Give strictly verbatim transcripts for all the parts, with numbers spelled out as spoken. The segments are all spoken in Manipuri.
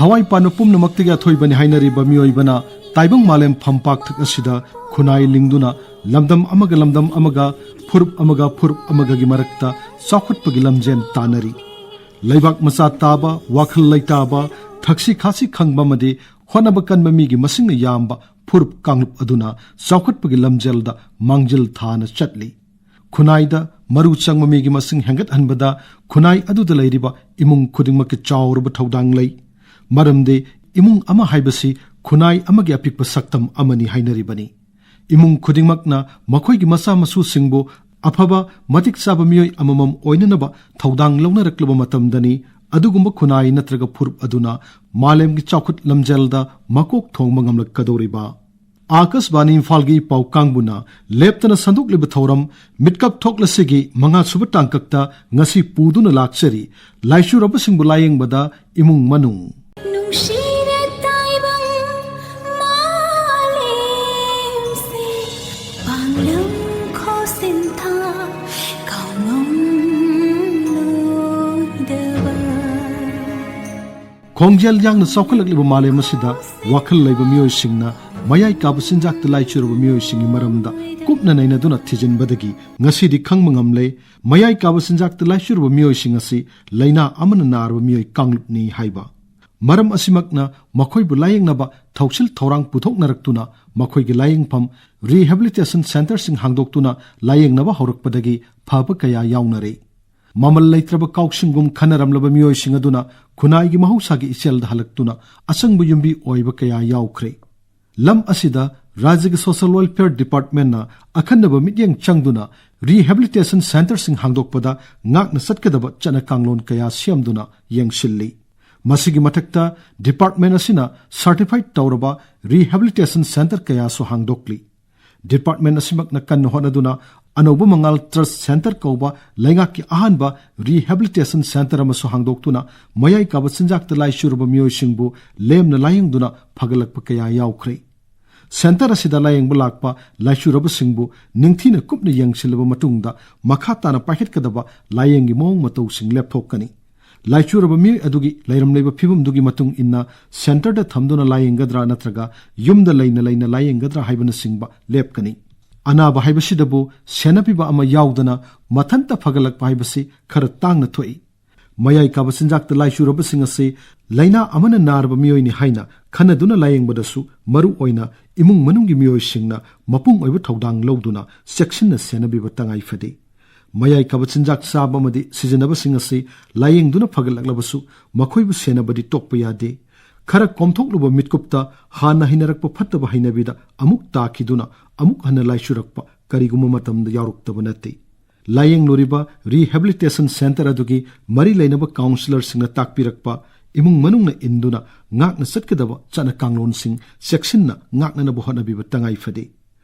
ꯊꯋꯥꯏ ꯄꯥꯟꯕ ꯄꯨꯝꯅꯃꯛꯇꯒꯤ ꯑꯊꯣꯏꯕꯅꯤ ꯍꯥꯏꯅꯔꯤꯕ ꯃꯤꯑꯣꯏꯕꯅ ꯇꯥꯏꯕꯪ ꯃꯥꯂꯦꯝ ꯐꯝꯄꯥꯛꯊꯛ ꯑꯁꯤꯗ ꯈꯨꯟꯅꯥꯏ ꯂꯤꯡꯗꯨꯅ ꯂꯝꯗꯝ ꯑꯃꯒ ꯂꯝꯗꯝ ꯑꯃꯒ, ꯐꯨꯔꯨꯞ ꯑꯃꯒ ꯐꯨꯔꯨꯞ ꯑꯃꯒꯒꯤ ꯃꯔꯛꯇ ꯆꯥꯎꯈꯠꯄꯒꯤ ꯂꯝꯖꯦꯟ ꯇꯥꯟꯅꯔꯤ꯫ ꯂꯩꯕꯥꯛ ꯃꯆꯥ ꯇꯥꯕ, ꯋꯥꯈꯜ ꯂꯩꯇꯥꯕ, ꯊꯛꯁꯤ ꯈꯥꯁꯤ ꯈꯪꯕ ꯑꯃꯗꯤ ꯍꯣꯠꯅꯕ ꯀꯟꯕ ꯃꯤꯒꯤ ꯃꯁꯤꯡꯅ ꯌꯥꯝꯕ ꯐꯨꯔꯨꯞ ꯀꯥꯡꯂꯨꯞ ꯑꯗꯨꯅ ꯆꯥꯎꯈꯠꯄꯒꯤ ꯂꯝꯖꯦꯜꯗ ꯃꯥꯡꯖꯤꯜ ꯊꯥꯅ ꯆꯠꯂꯤ꯫ ꯈꯨꯟꯅꯥꯏꯗ ꯃꯔꯨ ꯆꯪꯕ ꯃꯤꯒꯤ ꯃꯁꯤꯡ ꯍꯦꯟꯒꯠꯍꯟꯕꯗ ꯈꯨꯟꯅꯥꯏ ꯑꯗꯨꯗ ꯂꯩꯔꯤꯕ ꯏꯃꯨꯡ ꯈꯨꯗꯤꯡꯃꯛꯀꯤ ꯆꯥꯎꯔꯕ ꯊꯧꯗꯥꯡ ꯂꯩ꯫ ꯃꯔꯝꯗꯤ ꯏꯃꯨꯡ ꯑꯃ ꯍꯥꯏꯕꯁꯤ ꯈꯨꯟꯅꯥꯏ ꯑꯃꯒꯤ ꯑꯄꯤꯛꯄ ꯁꯛꯇꯝ ꯑꯃꯅꯤ ꯍꯥꯏꯅꯔꯤꯕꯅꯤ꯫ ꯏꯃꯨꯡ ꯈꯨꯗꯤꯡꯃꯛꯅ ꯃꯈꯣꯏꯒꯤ ꯃꯆꯥ ꯃꯁꯨꯁꯤꯡꯕꯨ ꯑꯐꯕ ꯃꯇꯤꯛ ꯆꯥꯕ ꯃꯤꯑꯣꯏ ꯑꯃꯃꯝ ꯑꯣꯏꯅꯅꯕ ꯊꯧꯗꯥꯡ ꯂꯧꯅꯔꯛꯂꯕ ꯃꯇꯝꯗꯅꯤ ꯑꯗꯨꯒꯨꯝꯕ ꯈꯨꯟꯅꯥꯏ ꯅꯠꯇ꯭ꯔꯒ ꯐꯨꯔꯨꯞ ꯑꯗꯨꯅ ꯃꯥꯂꯦꯝꯒꯤ ꯆꯥꯎꯈꯠ ꯂꯝꯖꯦꯜꯗ ꯃꯀꯣꯛ ꯊꯣꯡꯕ ꯉꯝꯂꯛꯀꯗꯧꯔꯤꯕ꯫ ꯑꯥꯀꯥꯁꯕꯥꯅꯤ ꯏꯝꯐꯥꯜꯒꯤ ꯄꯥꯎ ꯀꯥꯡꯕꯨꯅ ꯂꯦꯞꯇꯅ ꯁꯟꯗꯣꯛꯂꯤꯕ ꯊꯧꯔꯝ ꯃꯤꯠꯀꯞ ꯊꯣꯛꯂꯁꯤꯒꯤ ꯃꯉꯥꯁꯨꯕ ꯇꯥꯡꯀꯛꯇ ꯉꯁꯤ ꯄꯨꯗꯨꯅ ꯂꯥꯛꯆꯔꯤ꯫ ꯂꯥꯏꯆꯨꯔꯕꯁꯤꯡꯕꯨ ꯂꯥꯌꯦꯡꯕꯗ ꯏꯃꯨꯡ ꯃꯅꯨꯡ꯫ ꯅꯨꯡꯁꯤꯔ ꯇꯥꯏꯕꯪ ꯃꯥꯂꯦꯝꯁꯦ ꯄꯥꯡꯂꯪ ꯈꯣꯁꯤꯟꯊꯥ ꯀꯥꯎꯉꯝꯂꯣꯏꯗꯕ꯫ ꯈꯣꯡꯖꯦꯜ ꯌꯥꯡꯅ ꯆꯥꯎꯈꯠꯂꯛꯂꯤꯕ ꯃꯥꯂꯦꯝ ꯑꯁꯤꯗ ꯋꯥꯈꯜ ꯂꯩꯕ ꯃꯤꯑꯣꯏꯁꯤꯡꯅ ꯃꯌꯥꯏ ꯀꯥꯕ ꯆꯤꯟꯖꯥꯛꯇ ꯂꯥꯏꯆꯨꯔꯕ ꯃꯤꯑꯣꯏꯁꯤꯡꯒꯤ ꯃꯔꯝꯗ ꯀꯨꯞꯅ ꯅꯩꯅꯗꯨꯅ ꯊꯤꯖꯤꯟꯕꯗꯒꯤ ꯉꯁꯤꯗꯤ ꯈꯪꯕ ꯉꯝꯂꯦ, ꯃꯌꯥꯏ ꯀꯥꯕ ꯆꯤꯟꯖꯥꯛꯇ ꯂꯥꯏꯆꯨꯔꯕ ꯃꯤꯑꯣꯏꯁꯤꯡ ꯑꯁꯤ ꯂꯥꯏꯅꯥ ꯑꯃꯅ ꯅꯥꯔꯕ ꯃꯤꯑꯣꯏ ꯀꯥꯡꯂꯨꯞꯅꯤ ꯍꯥꯏꯕ꯫ ꯃꯔꯝ ꯑꯁꯤꯃꯛꯅ ꯃꯈꯣꯏꯕꯨ ꯂꯥꯌꯦꯡꯅꯕ ꯊꯧꯁꯤꯜ ꯊꯧꯔꯥꯡ ꯄꯨꯊꯣꯛꯅꯔꯛꯇꯨꯅ ꯃꯈꯣꯏꯒꯤ ꯂꯥꯌꯦꯡꯐꯝ, rehabilitation centreꯁꯤꯡ ꯍꯥꯡꯗꯣꯛꯇꯨꯅ ꯂꯥꯌꯦꯡꯅꯕ ꯍꯧꯔꯛꯄꯗꯒꯤ ꯐꯕ ꯀꯌꯥ ꯌꯥꯎꯅꯔꯦ꯫ ꯃꯃꯜ ꯂꯩꯇ꯭ꯔꯕ ꯀꯥꯎꯁꯤꯡꯒꯨꯝ ꯈꯟꯅꯔꯝꯂꯕ ꯃꯤꯑꯣꯏꯁꯤꯡ ꯑꯗꯨꯅ ꯈꯨꯟꯅꯥꯏꯒꯤ ꯃꯍꯧꯁꯥꯒꯤ ꯏꯆꯦꯜꯗ ꯍꯜꯂꯛꯇꯨꯅ ꯑꯁꯪꯕ ꯌꯨꯝꯕꯤ ꯑꯣꯏꯕ ꯀꯌꯥ ꯌꯥꯎꯈ꯭ꯔꯦ꯫ ꯂꯝ ꯑꯁꯤꯗ ꯔꯥꯖ꯭ꯌꯒꯤ social welfare departmentꯅ ꯑꯈꯟꯅꯕ ꯃꯤꯠꯌꯦꯡ ꯆꯪꯗꯨꯅ rehabilitation centreꯁꯤꯡ ꯍꯥꯡꯗꯣꯛꯄꯗ ꯉꯥꯛꯅ ꯆꯠꯀꯗꯕ ꯆꯠꯅ ꯀꯥꯡꯂꯣꯟ ꯀꯌꯥ ꯁꯦꯝꯗꯨꯅ ꯌꯦꯡꯁꯤꯜꯂꯤ꯫ ꯃꯁꯤꯒꯤ ꯃꯊꯛꯇ department ꯑꯁꯤꯅ certified ꯇꯧꯔꯕ rehabilitation centre ꯀꯌꯥꯁꯨ ꯍꯥꯡꯗꯣꯛꯂꯤ꯫ Department ꯑꯁꯤꯃꯛꯅ ꯀꯟꯅ ꯍꯣꯠꯅꯗꯨꯅ ꯑꯅꯧꯕ ꯃꯉꯥꯜ Trust Centre ꯀꯧꯕ ꯂꯩꯉꯥꯛꯀꯤ ꯑꯍꯥꯟꯕ rehabilitation centre ꯑꯃꯁꯨ ꯍꯥꯡꯗꯣꯛꯇꯨꯅ ꯃꯌꯥꯏ ꯀꯥꯕ ꯆꯤꯟꯖꯥꯛꯇ ꯂꯥꯏꯆꯨꯔꯕ ꯃꯤꯑꯣꯏꯁꯤꯡꯕꯨ ꯂꯦꯝꯅ ꯂꯥꯌꯦꯡꯗꯨꯅ ꯐꯒꯠꯂꯛꯄ ꯀꯌꯥ ꯌꯥꯎꯈ꯭ꯔꯦ꯫ Centre ꯑꯁꯤꯗ ꯂꯥꯌꯦꯡꯕ ꯂꯥꯛꯄ ꯂꯥꯏꯆꯨꯔꯕꯁꯤꯡꯕꯨ ꯅꯤꯡꯊꯤꯅ ꯀꯨꯞꯅ ꯌꯦꯡꯁꯤꯜꯂꯕ ꯃꯇꯨꯡꯗ ꯃꯈꯥ ꯇꯥꯅ ꯄꯥꯏꯈꯠꯀꯗꯕ ꯂꯥꯌꯦꯡꯒꯤ ꯃꯑꯣꯡ ꯃꯇꯧꯁꯤꯡ ꯂꯦꯞꯊꯣꯛꯀꯅꯤ꯫ ꯂꯥꯏꯆꯨꯔꯕ ꯃꯤꯑꯣꯏ ꯑꯗꯨꯒꯤ ꯂꯩꯔꯝꯂꯤꯕ ꯐꯤꯕꯝꯗꯨꯒꯤ ꯃꯇꯨꯡ ꯏꯟꯅ ꯁꯦꯟꯇꯔꯗ ꯊꯝꯗꯨꯅ ꯂꯥꯌꯦꯡꯒꯗ꯭ꯔꯥ ꯅꯠꯇ꯭ꯔꯒ ꯌꯨꯝꯗ ꯂꯩꯅ ꯂꯩꯅ ꯂꯥꯌꯦꯡꯒꯗ꯭ꯔꯥ ꯍꯥꯏꯕꯅꯆꯤꯡꯕ ꯂꯦꯞꯀꯅꯤ꯫ ꯑꯅꯥꯕ ꯍꯥꯏꯕꯁꯤꯗꯕꯨ ꯁꯦꯟꯅꯕꯤꯕ ꯑꯃ ꯌꯥꯎꯗꯅ ꯃꯊꯟꯇ ꯐꯒꯠꯂꯛꯄ ꯍꯥꯏꯕꯁꯤ ꯈꯔ ꯇꯥꯡꯅ ꯊꯣꯛꯏ꯫ ꯃꯌꯥꯏ ꯀꯥꯕ ꯆꯤꯟꯖꯥꯛꯇ ꯂꯥꯏꯆꯨꯔꯕꯁꯤꯡ ꯑꯁꯤ ꯂꯥꯏꯅꯥ ꯑꯃꯅ ꯅꯥꯔꯕ ꯃꯤꯑꯣꯏꯅꯤ ꯍꯥꯏꯅ ꯈꯟꯅꯗꯨꯅ ꯂꯥꯌꯦꯡꯕꯗꯁꯨ ꯃꯔꯨ ꯑꯣꯏꯅ ꯏꯃꯨꯡ ꯃꯅꯨꯡꯒꯤ ꯃꯤꯑꯣꯏꯁꯤꯡꯅ ꯃꯄꯨꯡ ꯑꯣꯏꯕ ꯊꯧꯗꯥꯡ ꯂꯧꯗꯨꯅ ꯆꯦꯛꯁꯤꯟꯅ ꯁꯦꯟꯅꯕꯤꯕ ꯇꯉꯥꯏ ꯐꯗꯦ꯫ ꯃꯌꯥꯏ ꯀꯥꯕ ꯆꯤꯟꯖꯥꯛ ꯆꯥꯕ ꯑꯃꯗꯤ ꯁꯤꯖꯤꯟꯅꯕꯁꯤꯡ ꯑꯁꯤ ꯂꯥꯌꯦꯡꯗꯨꯅ ꯐꯒꯠꯂꯛꯂꯕꯁꯨ ꯃꯈꯣꯏꯕꯨ ꯁꯦꯟꯅꯕꯗꯤ ꯇꯣꯛꯄ ꯌꯥꯗꯦ꯫ ꯈꯔ ꯀꯣꯝꯊꯣꯛꯂꯨꯕ ꯃꯤꯠꯀꯨꯞꯇ ꯍꯥꯟꯅ ꯍꯩꯅꯔꯛꯄ ꯐꯠꯇꯕ ꯍꯩꯅꯕꯤꯗ ꯑꯃꯨꯛ ꯇꯥꯈꯤꯗꯨꯅ ꯑꯃꯨꯛ ꯍꯟꯅ ꯂꯥꯏꯆꯨꯔꯛꯄ ꯀꯔꯤꯒꯨꯝꯕ ꯃꯇꯝꯗ ꯌꯥꯎꯔꯛꯇꯕ ꯅꯠꯇꯦ꯫ ꯂꯥꯌꯦꯡꯂꯨꯔꯤꯕ ꯔꯤꯍꯦꯕꯤꯂꯤꯇꯦꯁꯟ ꯁꯦꯟꯇꯔ ꯑꯗꯨꯒꯤ ꯃꯔꯤ ꯂꯩꯅꯕ ꯀꯥꯎꯟꯁꯤꯂꯔꯁꯤꯡꯅ ꯇꯥꯛꯄꯤꯔꯛꯄ ꯏꯃꯨꯡ ꯃꯅꯨꯡꯅ ꯏꯟꯗꯨꯅ ꯉꯥꯛꯅ ꯆꯠꯀꯗꯕ ꯆꯠꯅ ꯀꯥꯡꯂꯣꯟꯁꯤꯡ ꯆꯦꯛꯁꯤꯟꯅ ꯉꯥꯛꯅꯅꯕ ꯍꯣꯠꯅꯕꯤꯕ ꯇꯉꯥꯏ ꯐꯗꯦ꯫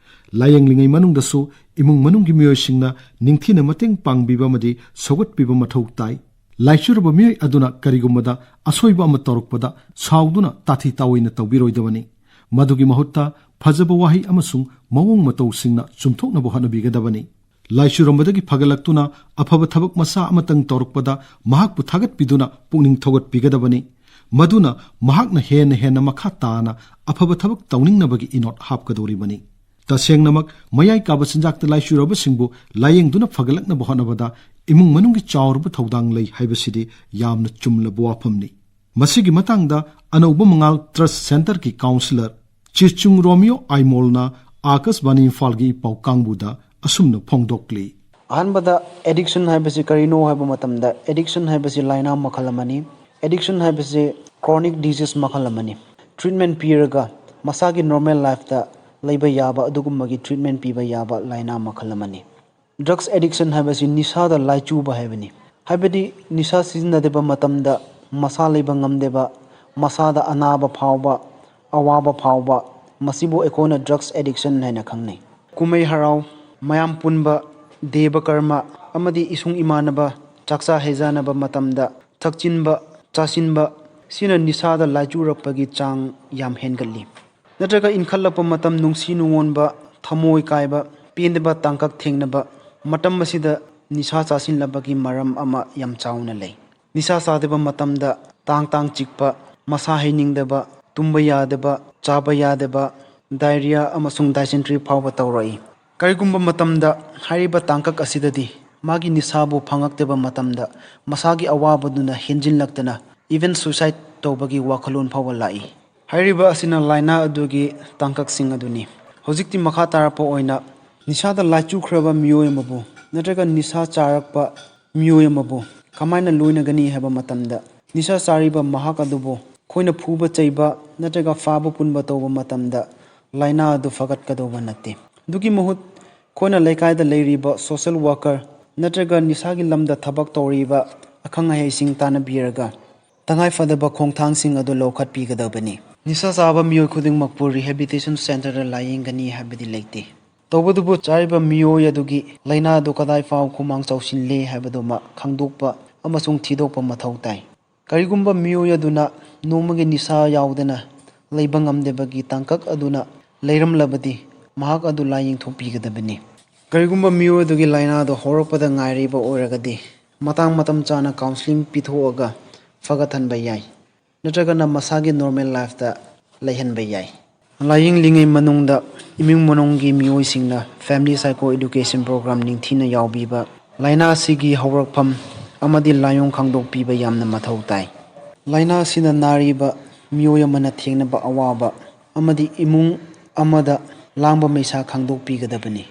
ꯂꯥꯌꯦꯡꯂꯤꯉꯩ ꯃꯅꯨꯡꯗꯁꯨ ꯏꯃꯨꯡ ꯃꯅꯨꯡꯒꯤ ꯃꯤꯑꯣꯏꯁꯤꯡꯅ ꯅꯤꯡꯊꯤꯅ ꯃꯇꯦꯡ ꯄꯥꯡꯕꯤꯕ ꯑꯃꯗꯤ ꯁꯧꯒꯠꯄꯤꯕ ꯃꯊꯧ ꯇꯥꯏ꯫ ꯂꯥꯏꯆꯨꯔꯕ ꯃꯤꯑꯣꯏ ꯑꯗꯨꯅ ꯀꯔꯤꯒꯨꯝꯕꯗ ꯑꯁꯣꯏꯕ ꯑꯃ ꯇꯧꯔꯛꯄꯗ ꯁꯥꯎꯗꯨꯅ ꯇꯥꯊꯤ ꯇꯥꯑꯣꯏꯅ ꯇꯧꯕꯤꯔꯣꯏꯗꯕꯅꯤ꯫ ꯃꯗꯨꯒꯤ ꯃꯍꯨꯠꯇ ꯐꯖꯕ ꯋꯥꯍꯩ ꯑꯃꯁꯨꯡ ꯃꯑꯣꯡ ꯃꯇꯧꯁꯤꯡꯅ ꯆꯨꯝꯊꯣꯛꯅꯕ ꯍꯣꯠꯅꯕꯤꯒꯗꯕꯅꯤ꯫ ꯂꯥꯏꯆꯨꯔꯝꯕꯗꯒꯤ ꯐꯒꯠꯂꯛꯇꯨꯅ ꯑꯐꯕ ꯊꯕꯛ ꯃꯆꯥ ꯑꯃꯇꯪ ꯇꯧꯔꯛꯄꯗ ꯃꯍꯥꯛꯄꯨ ꯊꯥꯒꯠꯄꯤꯗꯨꯅ ꯄꯨꯛꯅꯤꯡ ꯊꯧꯒꯠꯄꯤꯒꯗꯕꯅꯤ꯫ ꯃꯗꯨꯅ ꯃꯍꯥꯛꯅ ꯍꯦꯟꯅ ꯍꯦꯟꯅ ꯃꯈꯥ ꯇꯥꯅ ꯑꯐꯕ ꯊꯕꯛ ꯇꯧꯅꯤꯡꯅꯕꯒꯤ ꯏꯅꯣꯠ ꯍꯥꯞꯀꯗꯧꯔꯤꯕꯅꯤ꯫ ꯇꯁꯦꯡꯅꯃꯛ ꯃꯌꯥꯏ ꯀꯥꯕ ꯆꯤꯟꯖꯥꯛꯇ ꯂꯥꯏꯆꯨꯔꯕꯁꯤꯡꯕꯨ ꯂꯥꯌꯦꯡꯗꯨꯅ ꯐꯒꯠꯂꯛꯅꯕ ꯍꯣꯠꯅꯕꯗ ꯏꯃꯨꯡ ꯃꯅꯨꯡꯒꯤ ꯆꯥꯎꯔꯕ ꯊꯧꯗꯥꯡ ꯂꯩ ꯍꯥꯏꯕꯁꯤꯗꯤ ꯌꯥꯝꯅ ꯆꯨꯝꯂꯕ ꯋꯥꯐꯝꯅꯤ꯫ ꯃꯁꯤꯒꯤ ꯃꯇꯥꯡꯗ ꯑꯅꯧꯕ ꯃꯉꯥꯜ ꯇ꯭ꯔꯁ ꯁꯦꯟꯇꯔꯒꯤ ꯀꯥꯎꯟꯁꯤꯂꯔ ꯆꯤꯆꯨꯡ ꯔꯣꯃꯤꯌꯣ ꯑꯥꯏꯃꯣꯜꯅ ꯑꯥꯀꯥꯁꯕꯥꯅꯤ ꯏꯝꯐꯥꯜꯒꯤ ꯄꯥꯎ ꯀꯥꯡꯕꯨꯗ ꯑꯁꯨꯝꯅ ꯐꯣꯡꯗꯣꯛꯂꯤ꯫ ꯑꯍꯥꯟꯕꯗ, ꯑꯦꯗꯤꯛꯁꯟ ꯍꯥꯏꯕꯁꯤ ꯀꯔꯤꯅꯣ ꯍꯥꯏꯕ ꯃꯇꯝꯗ, ꯑꯦꯗꯤꯛꯁꯟ ꯍꯥꯏꯕꯁꯤ ꯂꯥꯏꯅꯥ ꯃꯈꯜ ꯑꯃꯅꯤ꯫ ꯑꯦꯗꯤꯛꯁꯟ ꯍꯥꯏꯕꯁꯤ ꯀ꯭ꯔꯣꯅꯤꯛ ꯗꯤꯖꯤꯁ ꯃꯈꯜ ꯑꯃꯅꯤ꯫ ꯇ꯭ꯔꯤꯠꯃꯦꯟ ꯄꯤꯔꯒ ꯃꯁꯥꯒꯤ ꯅꯣꯔꯃꯦꯜ ꯂꯥꯏꯐꯇ ꯂꯩꯕ ꯌꯥꯕ ꯑꯗꯨꯒꯨꯝꯕꯒꯤ ꯇ꯭ꯔꯤꯠꯃꯦꯟ ꯄꯤꯕ ꯌꯥꯕ ꯂꯥꯏꯅꯥ ꯃꯈꯜ ꯑꯃꯅꯤ꯫ ꯗ꯭ꯔꯒꯁ ꯑꯦꯗꯤꯛꯁꯟ ꯍꯥꯏꯕꯁꯤ ꯅꯤꯁꯥꯗ ꯂꯥꯏꯆꯨꯕ ꯍꯥꯏꯕꯅꯤ꯫ ꯍꯥꯏꯕꯗꯤ ꯅꯤꯁꯥ ꯁꯤꯖꯤꯟꯅꯗꯕ ꯃꯇꯝꯗ ꯃꯁꯥ ꯂꯩꯕ ꯉꯝꯗꯕ, ꯃꯁꯥꯗ ꯑꯅꯥꯕ ꯐꯥꯎꯕ, ꯑꯋꯥꯕ ꯐꯥꯎꯕ, ꯃꯁꯤꯕꯨ ꯑꯩꯈꯣꯏꯅ ꯗ꯭ꯔꯒꯁ ꯑꯦꯗꯤꯛꯁꯟ ꯍꯥꯏꯅ ꯈꯪꯅꯩ꯫ ꯀꯨꯝꯍꯩ ꯍꯔꯥꯎ, ꯃꯌꯥꯝ ꯄꯨꯟꯕ, ꯗꯦꯕ ꯀꯔꯃ ꯑꯃꯗꯤ ꯏꯁꯨꯡ ꯏꯃꯥꯟꯅꯕ ꯆꯥꯛꯆꯥ ꯍꯩꯖꯥꯅꯕ ꯃꯇꯝꯗ ꯊꯛꯆꯤꯟꯕ, ꯆꯥꯁꯤꯟꯕ ꯁꯤꯅ ꯅꯤꯁꯥꯗ ꯂꯥꯏꯆꯨꯔꯛꯄꯒꯤ ꯆꯥꯡ ꯌꯥꯝ ꯍꯦꯟꯒꯠꯂꯤ꯫ ꯅꯠꯇ꯭ꯔꯒ ꯏꯟꯈꯠꯂꯛꯄ ꯃꯇꯝ ꯅꯨꯡꯁꯤ ꯅꯨꯡꯉꯣꯟꯕ, ꯊꯃꯣꯏ ꯀꯥꯏꯕ, ꯄꯦꯟꯗꯕ ꯇꯥꯡꯀꯛ ꯊꯦꯡꯅꯕ ꯃꯇꯝ ꯑꯁꯤꯗ ꯅꯤꯁꯥ ꯆꯥꯁꯤꯟꯂꯕꯒꯤ ꯃꯔꯝ ꯑꯃ ꯌꯥꯝ ꯆꯥꯎꯅ ꯂꯩ꯫ ꯅꯤꯁꯥ ꯆꯥꯗꯕ ꯃꯇꯝꯗ ꯇꯥꯡ ꯇꯥꯡ ꯆꯤꯛꯄ, ꯃꯁꯥ ꯍꯩꯅꯤꯡꯗꯕ, ꯇꯨꯝꯕ ꯌꯥꯗꯕ, ꯆꯥꯕ ꯌꯥꯗꯕ, diarrhea ꯑꯃꯁꯨꯡ dysentery ꯐꯥꯎꯕ ꯇꯧꯔꯛꯏ꯫ ꯀꯔꯤꯒꯨꯝꯕ ꯃꯇꯝꯗ ꯍꯥꯏꯔꯤꯕ ꯇꯥꯡꯀꯛ ꯑꯁꯤꯗꯗꯤ ꯃꯥꯒꯤ ꯅꯤꯁꯥꯕꯨ ꯐꯪꯉꯛꯇꯕ ꯃꯇꯝꯗ ꯃꯁꯥꯒꯤ ꯑꯋꯥꯕꯗꯨꯅ ꯍꯦꯟꯖꯤꯜꯂꯛꯇꯅ even suicide ꯇꯧꯕꯒꯤ ꯋꯥꯈꯜꯂꯣꯟ ꯐꯥꯎꯕ ꯂꯥꯛꯏ꯫ ꯍꯥꯏꯔꯤꯕ ꯑꯁꯤꯅ ꯂꯥꯏꯅꯥ ꯑꯗꯨꯒꯤ ꯇꯥꯡꯀꯛꯁꯤꯡ ꯑꯗꯨꯅꯤ꯫ ꯍꯧꯖꯤꯛꯇꯤ ꯃꯈꯥ ꯇꯥꯔꯛꯄ ꯑꯣꯏꯅ ꯅꯤꯁꯥꯗ ꯂꯥꯏꯆꯨꯈ꯭ꯔꯕ ꯃꯤꯑꯣꯏ ꯑꯃꯕꯨ ꯅꯠꯇ꯭ꯔꯒ ꯅꯤꯁꯥ ꯆꯥꯔꯛꯄ ꯃꯤꯑꯣꯏ ꯑꯃꯕꯨ ꯀꯃꯥꯏꯅ ꯂꯣꯏꯅꯒꯅꯤ ꯍꯥꯏꯕ ꯃꯇꯝꯗ, ꯅꯤꯁꯥ ꯆꯥꯔꯤꯕ ꯃꯍꯥꯛ ꯑꯗꯨꯕꯨ ꯑꯩꯈꯣꯏꯅ ꯐꯨꯕ ꯆꯩꯕ ꯅꯠꯇ꯭ꯔꯒ ꯐꯥꯕ ꯄꯨꯟꯕ ꯇꯧꯕ ꯃꯇꯝꯗ ꯂꯥꯏꯅꯥ ꯑꯗꯨ ꯐꯒꯠꯀꯗꯧꯕ ꯅꯠꯇꯦ꯫ ꯑꯗꯨꯒꯤ ꯃꯍꯨꯠ ꯑꯩꯈꯣꯏꯅ ꯂꯩꯀꯥꯏꯗ ꯂꯩꯔꯤꯕ social worker ꯅꯠꯇ꯭ꯔꯒ ꯅꯤꯁꯥꯒꯤ ꯂꯝꯗ ꯊꯕꯛ ꯇꯧꯔꯤꯕ ꯑꯈꯪ ꯑꯍꯩꯁꯤꯡ ꯇꯥꯟꯅꯕꯤꯔꯒ ꯇꯉꯥꯏ ꯐꯗꯕ ꯈꯣꯡꯊꯥꯡꯁꯤꯡ ꯑꯗꯨ ꯂꯧꯈꯠꯄꯤꯒꯗꯕꯅꯤ꯫ ꯅꯤꯁꯥ ꯆꯥꯕ ꯃꯤꯑꯣꯏ ꯈꯨꯗꯤꯡꯃꯛꯄꯨ rehabilitation centreꯗ ꯂꯥꯌꯦꯡꯒꯅꯤ ꯍꯥꯏꯕꯗꯤ ꯂꯩꯇꯦ꯫ ꯇꯧꯕꯇꯕꯨ ꯆꯥꯔꯤꯕ ꯃꯤꯑꯣꯏ ꯑꯗꯨꯒꯤ ꯂꯥꯏꯅꯥ ꯑꯗꯨ ꯀꯗꯥꯏ ꯐꯥꯎ ꯈꯨꯃꯥꯡ ꯆꯥꯎꯁꯤꯜꯂꯦ ꯍꯥꯏꯕꯗꯨꯃ ꯈꯪꯗꯣꯛꯄ ꯑꯃꯁꯨꯡ ꯊꯤꯗꯣꯛꯄ ꯃꯊꯧ ꯇꯥꯏ꯫ ꯀꯔꯤꯒꯨꯝꯕ ꯃꯤꯑꯣꯏ ꯑꯗꯨꯅ ꯅꯣꯡꯃꯒꯤ ꯅꯤꯁꯥ ꯌꯥꯎꯗꯅ ꯂꯩꯕ ꯉꯝꯗꯕꯒꯤ ꯇꯥꯡꯀꯛ ꯑꯗꯨꯅ ꯂꯩꯔꯝꯂꯕꯗꯤ ꯃꯍꯥꯛ ꯑꯗꯨ ꯂꯥꯏꯌꯦꯡꯊꯣꯛꯄꯤꯒꯗꯕꯅꯤ꯫ ꯀꯔꯤꯒꯨꯝꯕ ꯃꯤꯑꯣꯏ ꯑꯗꯨꯒꯤ ꯂꯥꯏꯅꯥ ꯑꯗꯨ ꯍꯧꯔꯛꯄꯗ ꯉꯥꯏꯔꯤꯕ ꯑꯣꯏꯔꯒꯗꯤ ꯃꯇꯥꯡ ꯃꯇꯝ ꯆꯥꯅ counselling ꯄꯤꯊꯣꯛꯑꯒ ꯐꯒꯠꯍꯟꯕ ꯌꯥꯏ꯫ ꯅꯠꯇ꯭ꯔꯒꯅ ꯃꯁꯥꯒꯤ normal lifeꯇ ꯂꯩꯍꯟꯕ ꯌꯥꯏ꯫ ꯂꯥꯏꯌꯦꯡꯂꯤꯉꯩ ꯃꯅꯨꯡꯗ ꯏꯃꯨꯡ ꯃꯅꯨꯡꯒꯤ ꯃꯤꯑꯣꯏꯁꯤꯡꯅ family psycho education program ꯅꯤꯡꯊꯤꯅ ꯌꯥꯎꯕꯤꯕ, ꯂꯥꯏꯅꯥ ꯑꯁꯤꯒꯤ ꯍꯧꯔꯛꯐꯝ ꯑꯃꯗꯤ ꯂꯥꯏꯑꯣꯡ ꯈꯪꯗꯣꯛꯄꯤꯕ ꯌꯥꯝꯅ ꯃꯊꯧ ꯇꯥꯏ꯫ ꯂꯥꯏꯅꯥ ꯑꯁꯤꯅ ꯅꯥꯔꯤꯕ ꯃꯤꯑꯣꯏ ꯑꯃꯅ ꯊꯦꯡꯅꯕ ꯑꯋꯥꯕ ꯑꯃꯗꯤ ꯏꯃꯨꯡ ꯑꯃꯗ ꯂꯥꯡꯕ ꯃꯩꯁꯥ ꯈꯪꯗꯣꯛꯄꯤꯒꯗꯕꯅꯤ꯫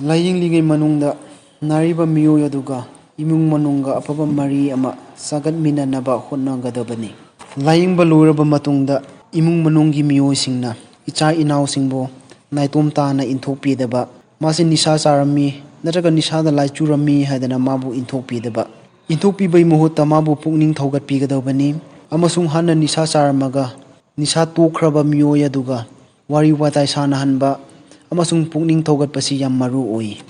ꯂꯥꯏꯌꯦꯡꯂꯤꯉꯩ ꯃꯅꯨꯡꯗ ꯅꯥꯔꯤꯕ ꯃꯤꯑꯣꯏ ꯑꯗꯨꯒ ꯏꯃꯨꯡ ꯃꯅꯨꯡꯒ ꯑꯐꯕ ꯃꯔꯤ ꯑꯃ ꯁꯥꯒꯠꯃꯤꯟꯅꯅꯕ ꯍꯣꯠꯅꯒꯗꯕꯅꯤ꯫ ꯂꯥꯏꯌꯦꯡꯕ ꯂꯣꯏꯔꯕ ꯃꯇꯨꯡꯗ ꯏꯃꯨꯡ ꯃꯅꯨꯡꯒꯤ ꯃꯤꯑꯣꯏꯁꯤꯡꯅ ꯏꯆꯥ ꯏꯅꯥꯎꯁꯤꯡꯕꯨ ꯅꯥꯏꯇꯣꯝ ꯇꯥꯅ ꯏꯟꯊꯣꯛꯄꯤꯗꯕ, ꯃꯥꯁꯤ ꯅꯤꯁꯥ ꯆꯥꯔꯝꯃꯤ ꯅꯠꯇ꯭ꯔꯒ ꯅꯤꯁꯥꯗ ꯂꯥꯏꯆꯨꯔꯝꯃꯤ ꯍꯥꯏꯗꯅ ꯃꯥꯕꯨ ꯏꯟꯊꯣꯛꯄꯤꯗꯕ, ꯏꯟꯊꯣꯛꯄꯤꯕꯒꯤ ꯃꯍꯨꯠꯇ ꯃꯥꯕꯨ ꯄꯨꯛꯅꯤꯡ ꯊꯧꯒꯠꯄꯤꯒꯗꯧꯕꯅꯤ ꯑꯃꯁꯨꯡ ꯍꯥꯟꯅ ꯅꯤꯁꯥ ꯆꯥꯔꯝꯃꯒ ꯅꯤꯁꯥ ꯇꯣꯛꯈ꯭ꯔꯕ ꯃꯤꯑꯣꯏ ꯑꯗꯨꯒ ꯋꯥꯔꯤ ꯋꯥꯇꯥꯏ ꯁꯥꯟꯅꯍꯟꯕ ꯑꯃꯁꯨꯡ ꯄꯨꯛꯅꯤꯡ ꯊꯧꯒꯠꯄꯁꯤ ꯌꯥꯝ ꯃꯔꯨ ꯑꯣꯏ꯫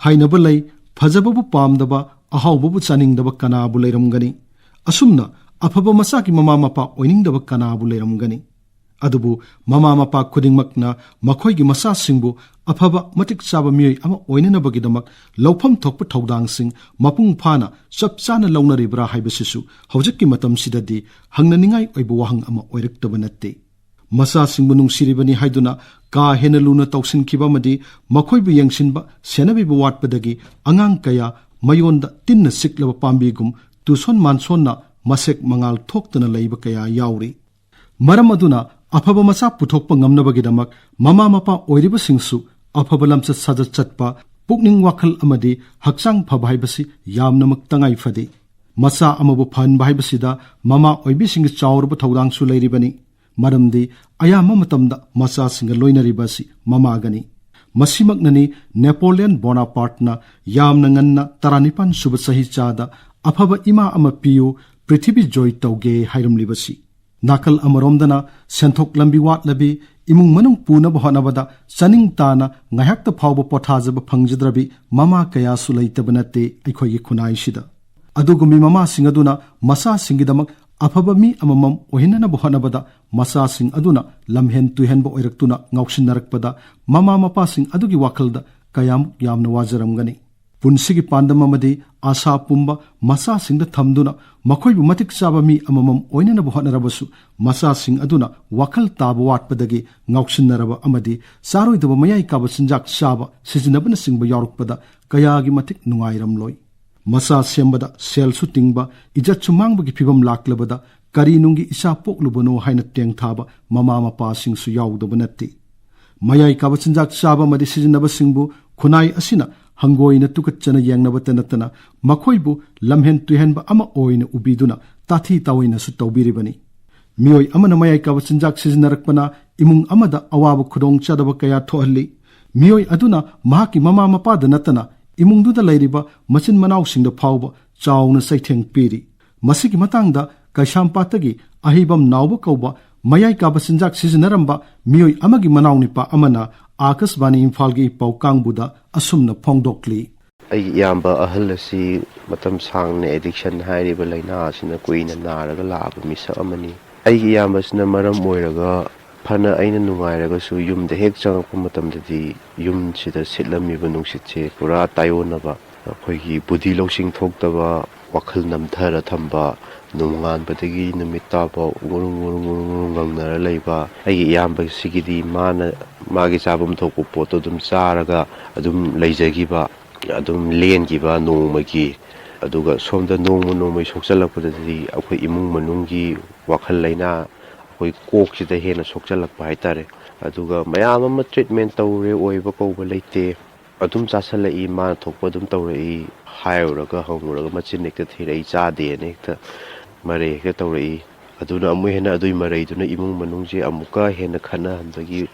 ꯍꯥꯏꯅꯕ ꯂꯩ, "ꯐꯖꯕꯕꯨ ꯄꯥꯝꯗꯕ, ꯑꯍꯥꯎꯕꯕꯨ ꯆꯥꯅꯤꯡꯗꯕ ꯀꯅꯥꯕꯨ ꯂꯩꯔꯝꯒꯅꯤ? ꯑꯁꯨꯝꯅ ꯑꯐꯕ ꯃꯆꯥꯒꯤ ꯃꯃꯥ ꯃꯄꯥ ꯑꯣꯏꯅꯤꯡꯗꯕ ꯀꯅꯥꯕꯨ ꯂꯩꯔꯝꯒꯅꯤ?" ꯑꯗꯨꯕꯨ ꯃꯃꯥ ꯃꯄꯥ ꯈꯨꯗꯤꯡꯃꯛꯅ ꯃꯈꯣꯏꯒꯤ ꯃꯆꯥꯁꯤꯡꯕꯨ ꯑꯐꯕ ꯃꯇꯤꯛ ꯆꯥꯕ ꯃꯤꯑꯣꯏ ꯑꯃ ꯑꯣꯏꯅꯅꯕꯒꯤꯗꯃꯛ ꯂꯧꯐꯝ ꯊꯣꯛꯄ ꯊꯧꯗꯥꯡꯁꯤꯡ ꯃꯄꯨꯡ ꯐꯥꯅ ꯆꯞ ꯆꯥꯅ ꯂꯧꯅꯔꯤꯕ꯭ꯔꯥ ꯍꯥꯏꯕꯁꯤꯁꯨ ꯍꯧꯖꯤꯛꯀꯤ ꯃꯇꯝꯁꯤꯗꯗꯤ ꯍꯪꯅꯅꯤꯡꯉꯥꯏ ꯑꯣꯏꯕ ꯋꯥꯍꯪ ꯑꯃ ꯑꯣꯏꯔꯛꯇꯕ ꯅꯠꯇꯦ꯫ ꯃꯆꯥꯁꯤꯡꯕꯨ ꯅꯨꯡꯁꯤꯔꯤꯕꯅꯤ ꯍꯥꯏꯗꯨꯅ ꯀꯥ ꯍꯦꯟꯅ ꯂꯨꯅ ꯇꯧꯁꯤꯟꯈꯤꯕ ꯑꯃꯗꯤ ꯃꯈꯣꯏꯕꯨ ꯌꯦꯡꯁꯤꯟꯕ ꯁꯦꯟꯅꯕꯤꯕ ꯋꯥꯠꯄꯗꯒꯤ ꯑꯉꯥꯡ ꯀꯌꯥ ꯃꯌꯣꯟꯗ ꯇꯤꯟꯅ ꯆꯤꯛꯂꯕ ꯄꯥꯝꯕꯤꯒꯨꯝ ꯇꯨꯁꯣꯟ ꯃꯥꯟꯁꯣꯟꯅ ꯃꯁꯦꯛ ꯃꯉꯥꯜ ꯊꯣꯛꯇꯅ ꯂꯩꯕ ꯀꯌꯥ ꯌꯥꯎꯔꯤ꯫ ꯃꯔꯝ ꯑꯗꯨꯅ ꯑꯐꯕ ꯃꯆꯥ ꯄꯨꯊꯣꯛꯄ ꯉꯝꯅꯕꯒꯤꯗꯃꯛ ꯃꯃꯥ ꯃꯄꯥ ꯑꯣꯏꯔꯤꯕꯁꯤꯡꯁꯨ ꯑꯐꯕ ꯂꯝꯆꯠ ꯁꯥꯖꯠ ꯆꯠꯄ, ꯄꯨꯛꯅꯤꯡ ꯋꯥꯈꯜ ꯑꯃꯗꯤ ꯍꯛꯆꯥꯡ ꯐꯕ ꯍꯥꯏꯕꯁꯤ ꯌꯥꯝꯅꯃꯛ ꯇꯉꯥꯏ ꯐꯗꯦ꯫ ꯃꯆꯥ ꯑꯃꯕꯨ ꯐꯍꯟꯕ ꯍꯥꯏꯕꯁꯤꯗ ꯃꯃꯥ ꯑꯣꯏꯕꯤꯁꯤꯡꯒꯤ ꯆꯥꯎꯔꯕ ꯊꯧꯗꯥꯡꯁꯨ ꯂꯩꯔꯤꯕꯅꯤ꯫ ꯃꯔꯝꯗꯤ ꯑꯌꯥꯝꯕ ꯃꯇꯝꯗ ꯃꯆꯥꯁꯤꯡꯒ ꯂꯣꯏꯅꯔꯤꯕ ꯑꯁꯤ ꯃꯃꯥꯒꯅꯤ꯫ ꯃꯁꯤꯃꯛꯅꯅꯤ ꯅꯦꯄꯣꯂꯤꯌꯟ ꯕꯣꯅꯥꯄꯥꯔꯠꯅ ꯌꯥꯝꯅ ꯉꯟꯅ ꯇꯔꯥꯅꯤꯄꯥꯟ ꯁꯨꯕ ꯆꯍꯤ ꯆꯥꯗ "ꯑꯐꯕ ꯏꯃꯥ ꯑꯃ ꯄꯤꯌꯨ, ꯄ꯭ꯔꯤꯊꯤꯕꯤ ꯖꯣꯏ ꯇꯧꯒꯦ" ꯍꯥꯏꯔꯝꯂꯤꯕꯁꯤ꯫ ꯅꯥꯀꯜ ꯑꯃꯔꯣꯝꯗꯅ ꯁꯦꯟꯊꯣꯛ ꯂꯝꯕꯤ ꯋꯥꯠꯂꯕꯤ, ꯏꯃꯨꯡ ꯃꯅꯨꯡ ꯄꯨꯅꯕ ꯍꯣꯠꯅꯕꯗ ꯆꯥꯅꯤꯡ ꯇꯥꯅ ꯉꯥꯏꯍꯥꯛꯇ ꯐꯥꯎꯕ ꯄꯣꯊꯥꯖꯕ ꯐꯪꯖꯗ꯭ꯔꯕꯤ ꯃꯃꯥ ꯀꯌꯥꯁꯨ ꯂꯩꯇꯕ ꯅꯠꯇꯦ ꯑꯩꯈꯣꯏꯒꯤ ꯈꯨꯟꯅꯥꯏꯁꯤꯗ꯫ ꯑꯗꯨꯒꯨꯝꯕꯤ ꯃꯃꯥꯁꯤꯡ ꯑꯗꯨꯅ ꯃꯆꯥꯁꯤꯡꯒꯤꯗꯃꯛ ꯑꯐꯕ ꯃꯤ ꯑꯃꯃꯝ ꯑꯣꯏꯍꯟꯅꯅꯕ ꯍꯣꯠꯅꯕꯗ ꯃꯆꯥꯁꯤꯡ ꯑꯗꯨꯅ ꯂꯝꯍꯦꯟ ꯇꯨꯍꯦꯟꯕ ꯑꯣꯏꯔꯛꯇꯨꯅ ꯉꯥꯎꯁꯤꯟꯅꯔꯛꯄꯗ ꯃꯃꯥ ꯃꯄꯥꯁꯤꯡ ꯑꯗꯨꯒꯤ ꯋꯥꯈꯜꯗ ꯀꯌꯥꯃꯨꯛ ꯌꯥꯝꯅ ꯋꯥꯖꯔꯝꯒꯅꯤ꯫ ꯄꯨꯟꯁꯤꯒꯤ ꯄꯥꯟꯗꯝ ꯑꯃꯗꯤ ꯑꯥꯁꯥ ꯄꯨꯝꯕ ꯃꯆꯥꯁꯤꯡꯗ ꯊꯝꯗꯨꯅ ꯃꯈꯣꯏꯕꯨ ꯃꯇꯤꯛ ꯆꯥꯕ ꯃꯤ ꯑꯃꯃꯝ ꯑꯣꯏꯅꯅꯕ ꯍꯣꯠꯅꯔꯕꯁꯨ ꯃꯆꯥꯁꯤꯡ ꯑꯗꯨꯅ ꯋꯥꯈꯜ ꯇꯥꯕ ꯋꯥꯠꯄꯗꯒꯤ ꯉꯥꯎꯁꯤꯟꯅꯔꯕ ꯑꯃꯗꯤ ꯆꯥꯔꯣꯏꯗꯕ ꯃꯌꯥꯏ ꯀꯥꯕ ꯆꯤꯟꯖꯥꯛ ꯆꯥꯕ, ꯁꯤꯖꯤꯟꯅꯕꯅꯆꯤꯡꯕ ꯌꯥꯎꯔꯛꯄꯗ ꯀꯌꯥꯒꯤ ꯃꯇꯤꯛ ꯅꯨꯡꯉꯥꯏꯔꯝꯂꯣꯏ꯫ ꯃꯆꯥ ꯁꯦꯝꯕꯗ ꯁꯦꯜꯁꯨ ꯇꯤꯡꯕ, ꯏꯖꯠꯁꯨ ꯃꯥꯡꯕꯒꯤ ꯐꯤꯕꯝ ꯂꯥꯛꯂꯕꯗ ꯀꯔꯤ ꯅꯨꯡꯒꯤ ꯏꯆꯥ ꯄꯣꯛꯂꯨꯕꯅꯣ ꯍꯥꯏꯅ ꯇꯦꯡꯊꯥꯕ ꯃꯃꯥ ꯃꯄꯥꯁꯤꯡꯁꯨ ꯌꯥꯎꯗꯕ ꯅꯠꯇꯦ꯫ ꯃꯌꯥꯏ ꯀꯥꯕ ꯆꯤꯟꯖꯥꯛ ꯆꯥꯕ ꯑꯃꯗꯤ ꯁꯤꯖꯤꯟꯅꯕꯁꯤꯡꯕꯨ ꯈꯨꯟꯅꯥꯏ ꯑꯁꯤꯅ ꯍꯪꯒꯣꯏꯅ ꯇꯨꯀꯠꯆꯅ ꯌꯦꯡꯅꯕꯇ ꯅꯠꯇꯅ ꯃꯈꯣꯏꯕꯨ ꯂꯝꯍꯦꯟ ꯇꯨꯍꯦꯟꯕ ꯑꯃ ꯑꯣꯏꯅ ꯎꯕꯤꯗꯨꯅ ꯇꯥꯊꯤ ꯇꯥꯑꯣꯏꯅꯁꯨ ꯇꯧꯕꯤꯔꯤꯕꯅꯤ꯫ ꯃꯤꯑꯣꯏ ꯑꯃꯅ ꯃꯌꯥꯏ ꯀꯥꯕ ꯆꯤꯟꯖꯥꯛ ꯁꯤꯖꯤꯟꯅꯔꯛꯄꯅ ꯏꯃꯨꯡ ꯑꯃꯗ ꯑꯋꯥꯕ ꯈꯨꯗꯣꯡꯆꯥꯗꯕ ꯀꯌꯥ ꯊꯣꯛꯍꯜꯂꯤ꯫ ꯃꯤꯑꯣꯏ ꯑꯗꯨꯅ ꯃꯍꯥꯛꯀꯤ ꯃꯃꯥ ꯃꯄꯥꯗ ꯅꯠꯇꯅ ꯏꯃꯨꯡꯗꯨꯗ ꯂꯩꯔꯤꯕ ꯃꯆꯤꯟ ꯃꯅꯥꯎꯁꯤꯡꯗ ꯐꯥꯎꯕ ꯆꯥꯎꯅ ꯆꯩꯊꯦꯡ ꯄꯤꯔꯤ꯫ ꯃꯁꯤꯒꯤ ꯃꯇꯥꯡꯗ ꯀꯩꯁꯥꯝꯄꯥꯠꯇꯒꯤ ꯑꯍꯩꯕꯝ ꯅꯥꯎꯕ ꯀꯧꯕ ꯃꯌꯥꯏ ꯀꯥꯕ ꯆꯤꯟꯖꯥꯛ ꯁꯤꯖꯤꯟꯅꯔꯝꯕ ꯃꯤꯑꯣꯏ ꯑꯃꯒꯤ ꯃꯅꯥꯎꯅꯤꯄꯥ ꯑꯃꯅ ꯑꯥꯀꯥꯁꯕꯥꯅꯤ ꯏꯝꯐꯥꯜꯒꯤ ꯄꯥꯎ ꯀꯥꯡꯕꯨꯗ ꯑꯁꯨꯝꯅ ꯐꯣꯡꯗꯣꯛꯂꯤ꯫ ꯑꯩꯒꯤ ꯏꯌꯥꯝꯕ ꯑꯍꯜ ꯑꯁꯤ ꯃꯇꯝ ꯁꯥꯡꯅ ꯑꯦꯗꯤꯛꯁꯟ ꯍꯥꯏꯔꯤꯕ ꯂꯥꯏꯅꯥ ꯑꯁꯤꯅ ꯀꯨꯏꯅ ꯅꯥꯔꯒ ꯂꯥꯛꯂꯕ ꯃꯤꯁꯛ ꯑꯃꯅꯤ꯫ ꯑꯩꯒꯤ ꯏꯌꯥꯝꯕꯁꯤꯅ ꯃꯔꯝ ꯑꯣꯏꯔꯒ ꯐꯅ ꯑꯩꯅ ꯅꯨꯡꯉꯥꯏꯔꯒꯁꯨ ꯌꯨꯝꯗ ꯍꯦꯛ ꯆꯪꯉꯛꯄ ꯃꯇꯝꯗꯗꯤ ꯌꯨꯝꯁꯤꯗ ꯁꯤꯠꯂꯝꯃꯤꯕ ꯅꯨꯡꯁꯤꯠꯁꯦ ꯄꯨꯔꯥ ꯇꯥꯏꯑꯣꯟꯅꯕ, ꯑꯩꯈꯣꯏꯒꯤ ꯕꯨꯙꯤ ꯂꯧꯁꯤꯡ ꯊꯣꯛꯇꯕ, ꯋꯥꯈꯜ ꯅꯝꯊꯔ ꯊꯝꯕ, ꯅꯣꯡꯉꯥꯟꯕꯗꯒꯤ ꯅꯨꯃꯤꯠ ꯇꯥꯐꯥꯎ ꯉꯨꯔꯨꯡ ꯉꯨꯔꯨꯡ ꯉꯨꯔꯨꯡ ꯉꯨꯔꯨꯡ ꯉꯪꯅꯔ ꯂꯩꯕ꯫ ꯑꯩꯒꯤ ꯏꯌꯥꯝꯕꯁꯤꯒꯤꯗꯤ ꯃꯥꯅ ꯃꯥꯒꯤ ꯆꯥꯐꯝ ꯊꯣꯛꯄ ꯄꯣꯠꯇꯣ ꯑꯗꯨꯝ ꯆꯥꯔꯒ ꯑꯗꯨꯝ ꯂꯩꯖꯈꯤꯕ, ꯑꯗꯨꯝ ꯂꯦꯟꯈꯤꯕ ꯅꯣꯡꯃꯒꯤ꯫ ꯑꯗꯨꯒ ꯁꯣꯝꯗ ꯅꯣꯡꯃ ꯅꯣꯡꯃꯒꯤ ꯁꯣꯛꯆꯜꯂꯛꯄꯗꯗꯤ ꯑꯩꯈꯣꯏ ꯏꯃꯨꯡ ꯃꯅꯨꯡꯒꯤ ꯋꯥꯈꯜ ꯂꯩꯅꯥ, ꯑꯩꯈꯣꯏ ꯀꯣꯛꯁꯤꯗ ꯍꯦꯟꯅ ꯁꯣꯛꯆꯜꯂꯛꯄ ꯍꯥꯏꯇꯥꯔꯦ꯫ ꯑꯗꯨꯒ ꯃꯌꯥꯝ ꯑꯃ ꯇ꯭ꯔꯤꯠꯃꯦꯟ ꯇꯧꯔꯦ, ꯑꯣꯏꯕ ꯀꯧꯕ ꯂꯩꯇꯦ, ꯑꯗꯨꯝ ꯆꯥꯁꯜꯂꯛꯏ, ꯃꯥꯅ ꯊꯣꯛꯄ ꯑꯗꯨꯝ ꯇꯧꯔꯛꯏ꯫ ꯍꯥꯏꯔꯨꯔꯒ ꯍꯪꯉꯨꯔꯒ ꯃꯆꯤꯟ ꯍꯦꯛꯇ ꯊꯤꯔꯛꯏ, ꯆꯥꯗꯦꯅ ꯍꯦꯛꯇ ꯃꯔꯩ ꯍꯦꯛꯇ ꯇꯧꯔꯛꯏ꯫ ꯑꯗꯨꯅ ꯑꯃꯨꯛ ꯍꯦꯟꯅ ꯑꯗꯨꯒꯤ ꯃꯔꯩꯗꯨꯅ ꯏꯃꯨꯡ ꯃꯅꯨꯡꯁꯦ ꯑꯃꯨꯛꯀ ꯍꯦꯟꯅ ꯈꯠꯅꯍꯟꯕꯒꯤ